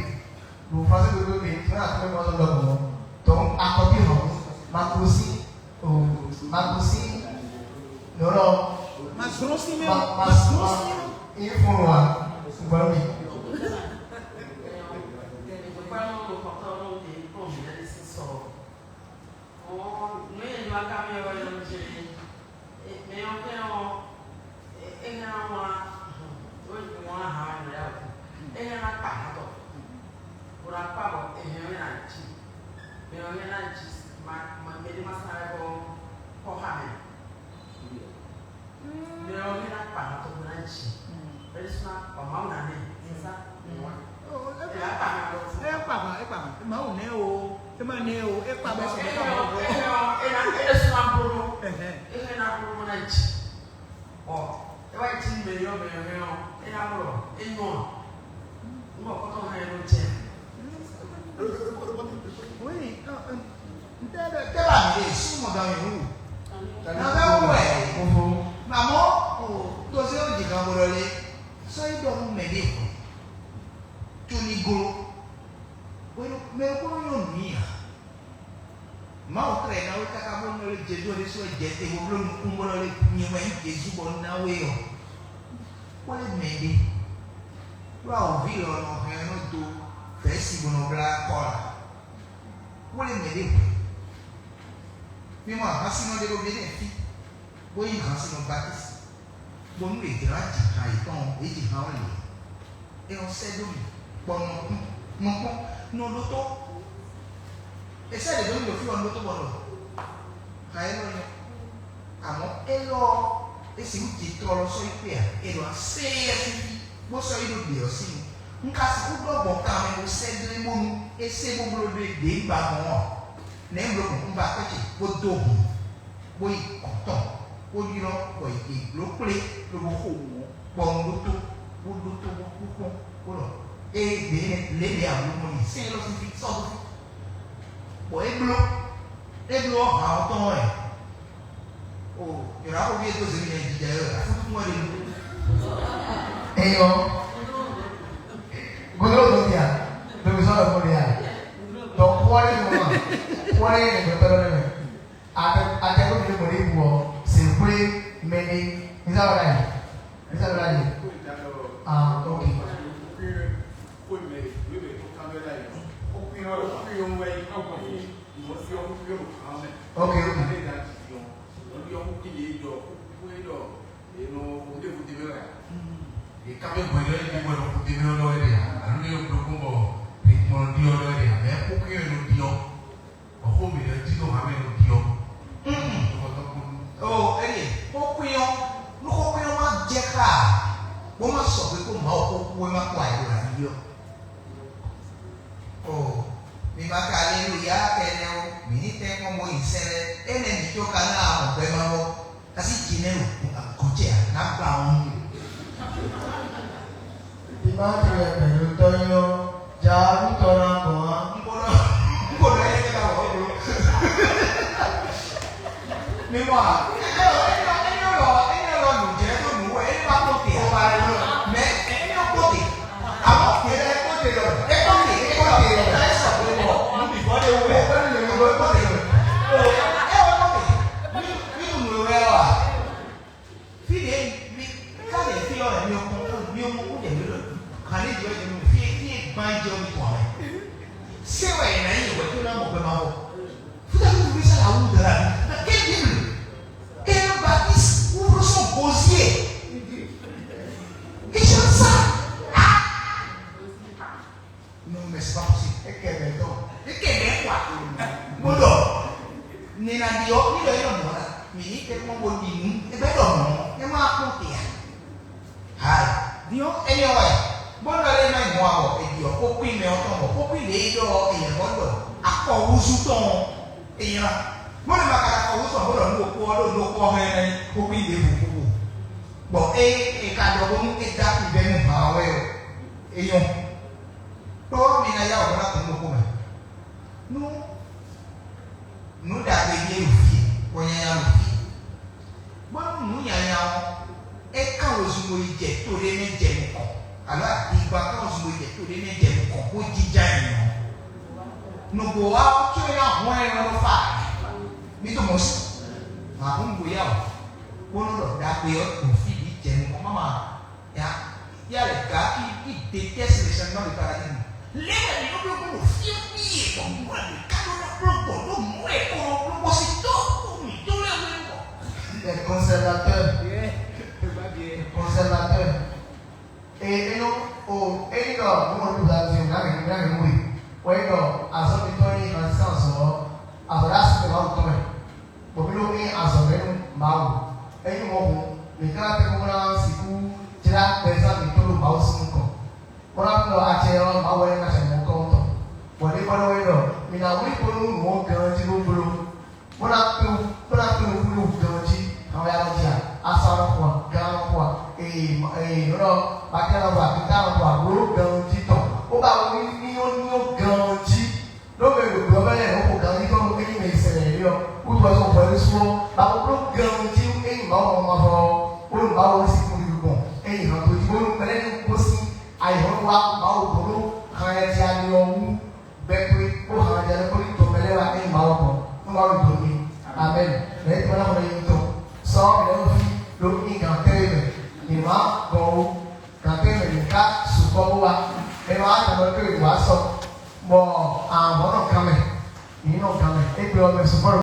vous pensez que vous devez faire la première fois dans le monde. Donc, à côté, non, ma cousine, oh, ma cousine, non, non. Ma grosse mère, ma, ma, ma grosse mère. Il faut voir. Voilà, oui. Mɔ̌ nú yě ɖó akámɛ ɔ́ wɛ nɔ jɛ mɛ ɔ́ kɛ́n ɔ́, é ná wlán, ó yi wlán ha wɛ nǔ lɛ́ɛ wɛ. É ná ná kpa hǎn tɔn, bó ná kpa bɔ è hɛn wɛ ná jí, mɛ ɔ́ hɛn ná jí ma ma mɛ ɖé ma sa wɛ bɔ kɔ xa mɛ. Mɛ ɔ́ hɛn ná kpa hǎn tɔn bó ná jí. Ɛ́ ɖésú ná kpa Mawu ná mɛ. C'est ça. Ela kpa hǎn tɔn. É kpa hǎn, é kpa hǎn. Mawu nɛ́ o, é ma nɛ́ o, é kpa bɔ sɔ̀rọ̀ kpa bɔ. É ná é ɖésú ná bló. Ɛhɛn. É hɛn ná bló ná jí. Ɔ, é wá jí mɛ yɔ mɛ yɔ mɛ ɔ, é ná mlɔ, é nyɔ. Nú ɔkɔtɔ hɛn ló jɛ. Oui, ntɛ ɖe tɛ ba mi ɖe si mɔ gan mi wu. Na bɛ wu wɛ. Mamɔ o doze o di gan bo lɔ le. Sɔ yi dɔ nu mɛ de ko. Tu ni glo. Wenu mɛ ko nyɔ nu ya. Mawu tlɛ ná we káká bó nɔ lé Jezu ɖésú wɛ jɛ te bó bló nukún bó nɔ lé nyɛ wɛ nyí Jezu bɔ un ná we ɔ. Xwlé mɛ ɖé ɖó awǒvi lɔ nɔ hɛn ɔ́ nɔ dó vɛ̌si bó nɔ blá kɔ́ ǎ. Xwlé mɛ ɖé hwɛ. Mi mɔ ahǎsinɔ ɖé ɖo mɛ nɛ́ fí, bó nyí hǎnsinɔ Batísi. Bónú è jlǎ jǐhan yětɔn ɔ́, yě jǐhan ɔ́ lě. É nɔ sɛ́ dó mì, bɔ nɔ kpɔ́n, nɔ kpɔ́n, nɔ ɖótó. È sɛ́ ɖě dó mì ɖo fí ɔ́, nɔ ɖótó bɔ nɔ. Ha élɔ́ nyɔ. Amɔ̌ élɔ́ ɔ́, é sixú ji tlɔ́ lɔ sɔ́ yi kpé ǎ, è ɖo asé yɛ sín fí, bó sɔ́ yi ɖo ɖě ɔ́ sín nu. Un ka sixú ɖɔ gbɔn kan mɛ bó sɛ́ dó é bónú é sé bó bló ɖó é ɖě un ba gbɔn ɔ́. Nɛ̌ un bló gbɔn un ba kpɛ́ ce bó dó hǔn? Bó yi gɔ̌n tɔn, bó ylɔ́ bɔ è blǒ kplé lobo xo wǔ ɔ́, bɔ un ɖótó, bó ɖótó bó kú kpɔ́n, bó ɖɔ: "Ée ɖě lě ɖě ǎ, un mɔ nyi sɛ́n élɔ́ sín fí sɔ́ dó fí." Bɔ é bló, é bló ɔ́, han ɔ́ tɔn wɛ. O, è nǎ xo fí e dó zěmí nɛ́ jijɛ é wɛ, afúntún wɛ ɖe nu. Eyɔ, golo ló ti a, lóbi sɔlɔ kó ɖe a, tɔ kpɔ́ ɖe nu ma, kpɔ́ ɖe nu gbɛtɔ ɖe mɛ. Ate ate ko ɖe mɔ ɖe bu ɔ, se xwlé mɛ ɖe. Nisa wala yi. Nisa wala yi. Ah, ok. Ok, ok. Ɖeka mɛ gbɛdɔ yi gbɛdɔ kute mɛ ɔlɔ yɛ ɖe, alo ne yɔ gbɛdɔ kɔn bɔ ritmo ɔlɔ ɖi ɔlɔ yɛ ɖe, mɛ kókó yɛ nɔ ɖi ɔ. Ɔxó mi ɖe jí ɖo hame ɖo ɖiɔ. O, eye xóxwé ɔ́, nú xóxwé ɔ́ má jɛ xá ǎ, bó má sɔgbe kpó Mawu xóxó e má kpɔ ayǐ ɖo ayǐ ɔ́. O, mi ma ka aleluya kɛnɛ ó, mǐ ní tɛ́nkpɔ́n Mɔyízi sɛn lɛ́ɛ, énɛ́ mǐ có ka ná amɔ̌ gbɛ má bɔ. Kasi jǐ nɛ́ ɖo gɔ̌n ce ǎ, ná gba ɔ́ nú mì. Timáti wɛ mɛ̌ɖótɔ́ nyí ɔ́, ja nú tɔ́ ná gbɔn á. Un ko ɖɔ, un ko ɖɔ éyɛ́ ká wɔ blo. Mi mɔ a? Éyɛ́ lɔ, éyɛ́ lɔ, éyɛ́ lɔ nǔjɛ ɖó nǔ wɛ, éyɛ́ ma kpɔ́n te ǎ. Mɛ éyɛ́ kpɔ́n te. Amɔ̌ yě lɛ́ kpɔ́n te lɔ, é kpɔ́n te, é kpɔ́n te lɔ, é sɔ pé bɔ nǔ bǐ bɔ ɖé wú wɛ, é kpɔ́n te lɔ. É wɛ kpɔ́n te. Mi mi ɖu nǔ wɛ ɔ́ a? Fí ɖě mi ká lɛ fí ɔ́ mi ɔ́ kpɔ́n mi ɔ́ mɔ kó jɛ mi ɖɔ kan ní jɔ jɛ mi fí fí gbán jɛ mi tɔn mɛ. Sɛ wɛ yɛ na yi wɛ tó ná mɔ gbɛ ma bɔ. Fúta fúta fúta. Saúl de la vie. Dans quelle Bible? Que le Baptiste ouvre son gosier. Quelque chose ça. Ah! Non, mais c'est pas possible. Et quel est donc? Et quel est quoi? Bon, donc, Nina dit, oh, il est là, voilà. Mais il est tellement bon, dit, nous, et bien, donc, non. Et moi, à côté, hein. Hai, din ɔ́, énɛ́ ɔ́ wɛ, bó ɖɔ lɛ́ɛ má nyí mɔ̌ ǎ bɔ è ɖi ɔ́ xókwín mɛ ɔ́ tɔn bɔ xókwín ɖě e ɖɔ ɔ́ è nyɛ bɔ ɖɔ akɔ húzú tɔn ɔ́, è nylá. Bó ɖɔ ma ka ɖo akɔ húzú tɔn bó ɖɔ nú ɖokpó ɔ́ ɖo nú ɖokpó ɔ́ hɛn ná nyí xókwín ɖěvo xóxó. Bɔ é è ka ɖɔ bónú é dó akpivɛ́ nú han ɔ́ wɛ ɔ́, é nyɔ́. Đó ɔ́, mi ná yá wǔ bó ná tunwun ɖokpó mɛ. Nú nǔ ɖagbe ɖíe ɖo fí, bɔ nyanya ɖo fí. Bónú nǔ nyanya ɔ́, é kán wezun bo yi jɛ to ɖé mɛ jɛ nukɔn, alo adigba kán wezun bo yi jɛ to ɖé mɛ jɛ nukɔn, bó jínjɔ́n ayǐ ɔ́, nǔgbó wa ɔ́, có é ná hɔn ɛ nɔ fa mì ɖo mɔ̌ sí. Mǎ hún nǔgbó yá o, bónú ɖɔ ɖagbe ɔ́ ɖo fí bǐ jɛ nukɔn, má ma Ya, ya lɛ gǎ qui, qui déteste les changements de paradigme. Lɛ́ wɛ mi nɔ bló gbɔn ɖo fí ɔ́ bíyè bɔ mɔ̌ wɛ mi ka nɔ ná bló gbɔn ɖó mɔ̌ wɛ kɔ nɔ bló gbɔn sín tó kó mǐtɔn lɛ́ wɛ gbɔn. Les conservateurs. Les conservateurs. Et, et non, oh, et non, nous on nous a dit, on a gagné, on a gagné, oui. Oui, non, à son étonnement, en sens, oh, à son race, c'est là où on tombe. Bɔ mǐ ɖo ényí azɔ̌ mɛ nú Mawu. Ényí mɔ̌ hǔn, mǐ ka ná tɛ́nkpɔ́n ná sixú jlá gbɛzán mǐtɔn ɖo Mawu sín nukɔn, bó ná tunwun ɖɔ acɛ ɔ́ Mawu wɛ nyí acɛ mɔ̌hunkɔtɔn. Bɔ ɖě kpɔ́ ɖɔ é ɖɔ: "Mǐ ná wlí kpo nú nǔ ɔ́ ganjí bó bló, bó ná kpé wú, bó ná kpé nukún nú ganjí, han wɛ a nɔ jɛ a? Asa nɔ xo a? Gan nɔ xo a? Ee, ee, nɔ ɖɔ bakɛ́ nɔ xo a? Kita nɔ xo a? Bló ganjí tɔn, bó ba wlí ní nyɔ́ ní nyɔ́ ganjí." Ɖó mɛ ɖo gbɛ ɔ́ mɛ lɛ́ɛ nɔ xo ganjí tɔn nú ényí mɛ e sɛ lɛ̌ é ɔ́, wútu wɛ sɔ́ hwɛ ɖésú ɔ́, bɔ a ko bló ganjí nú ényí Mawu mɔ ma vɔ ɔ́, bónú Mawu ɔ́ sixú ɖi gbɔn ényí hǎn tojí, bónú mɛ lɛ́ɛ ní gosín ayǐhɔ́ngbe wá Mawu gɔ́n ɖó han e jɛ ali ɔ́ wú gbɛkpé, bó han e jɛ ali ɔ́ kpó ní tɔn mɛ lɛ́ɛ wá ényí Mawu gɔ́n, nú Mawu ɖi dǒ n'i. Amɛ́ni. Mɛ e tɔ́n ná xɔ nyí tɔn. Sɔ́ mǐ lɛ́ɛ nɔ fí ɖó nyí gǎn tɛ́ e mɛ. Mǐ má gɔn ó. Gǎn tɛ́ e mɛ mǐ ká sukpɔ́ bó wá. Mɛ ma wá tɔn ɖɔ tó è wǎ sɔ, bɔ ahɔ̌ nɔ kan mɛ, mǐ nɔ kan mɛ. Égbé ɔ́, mɛ sukpɔ́ ɖo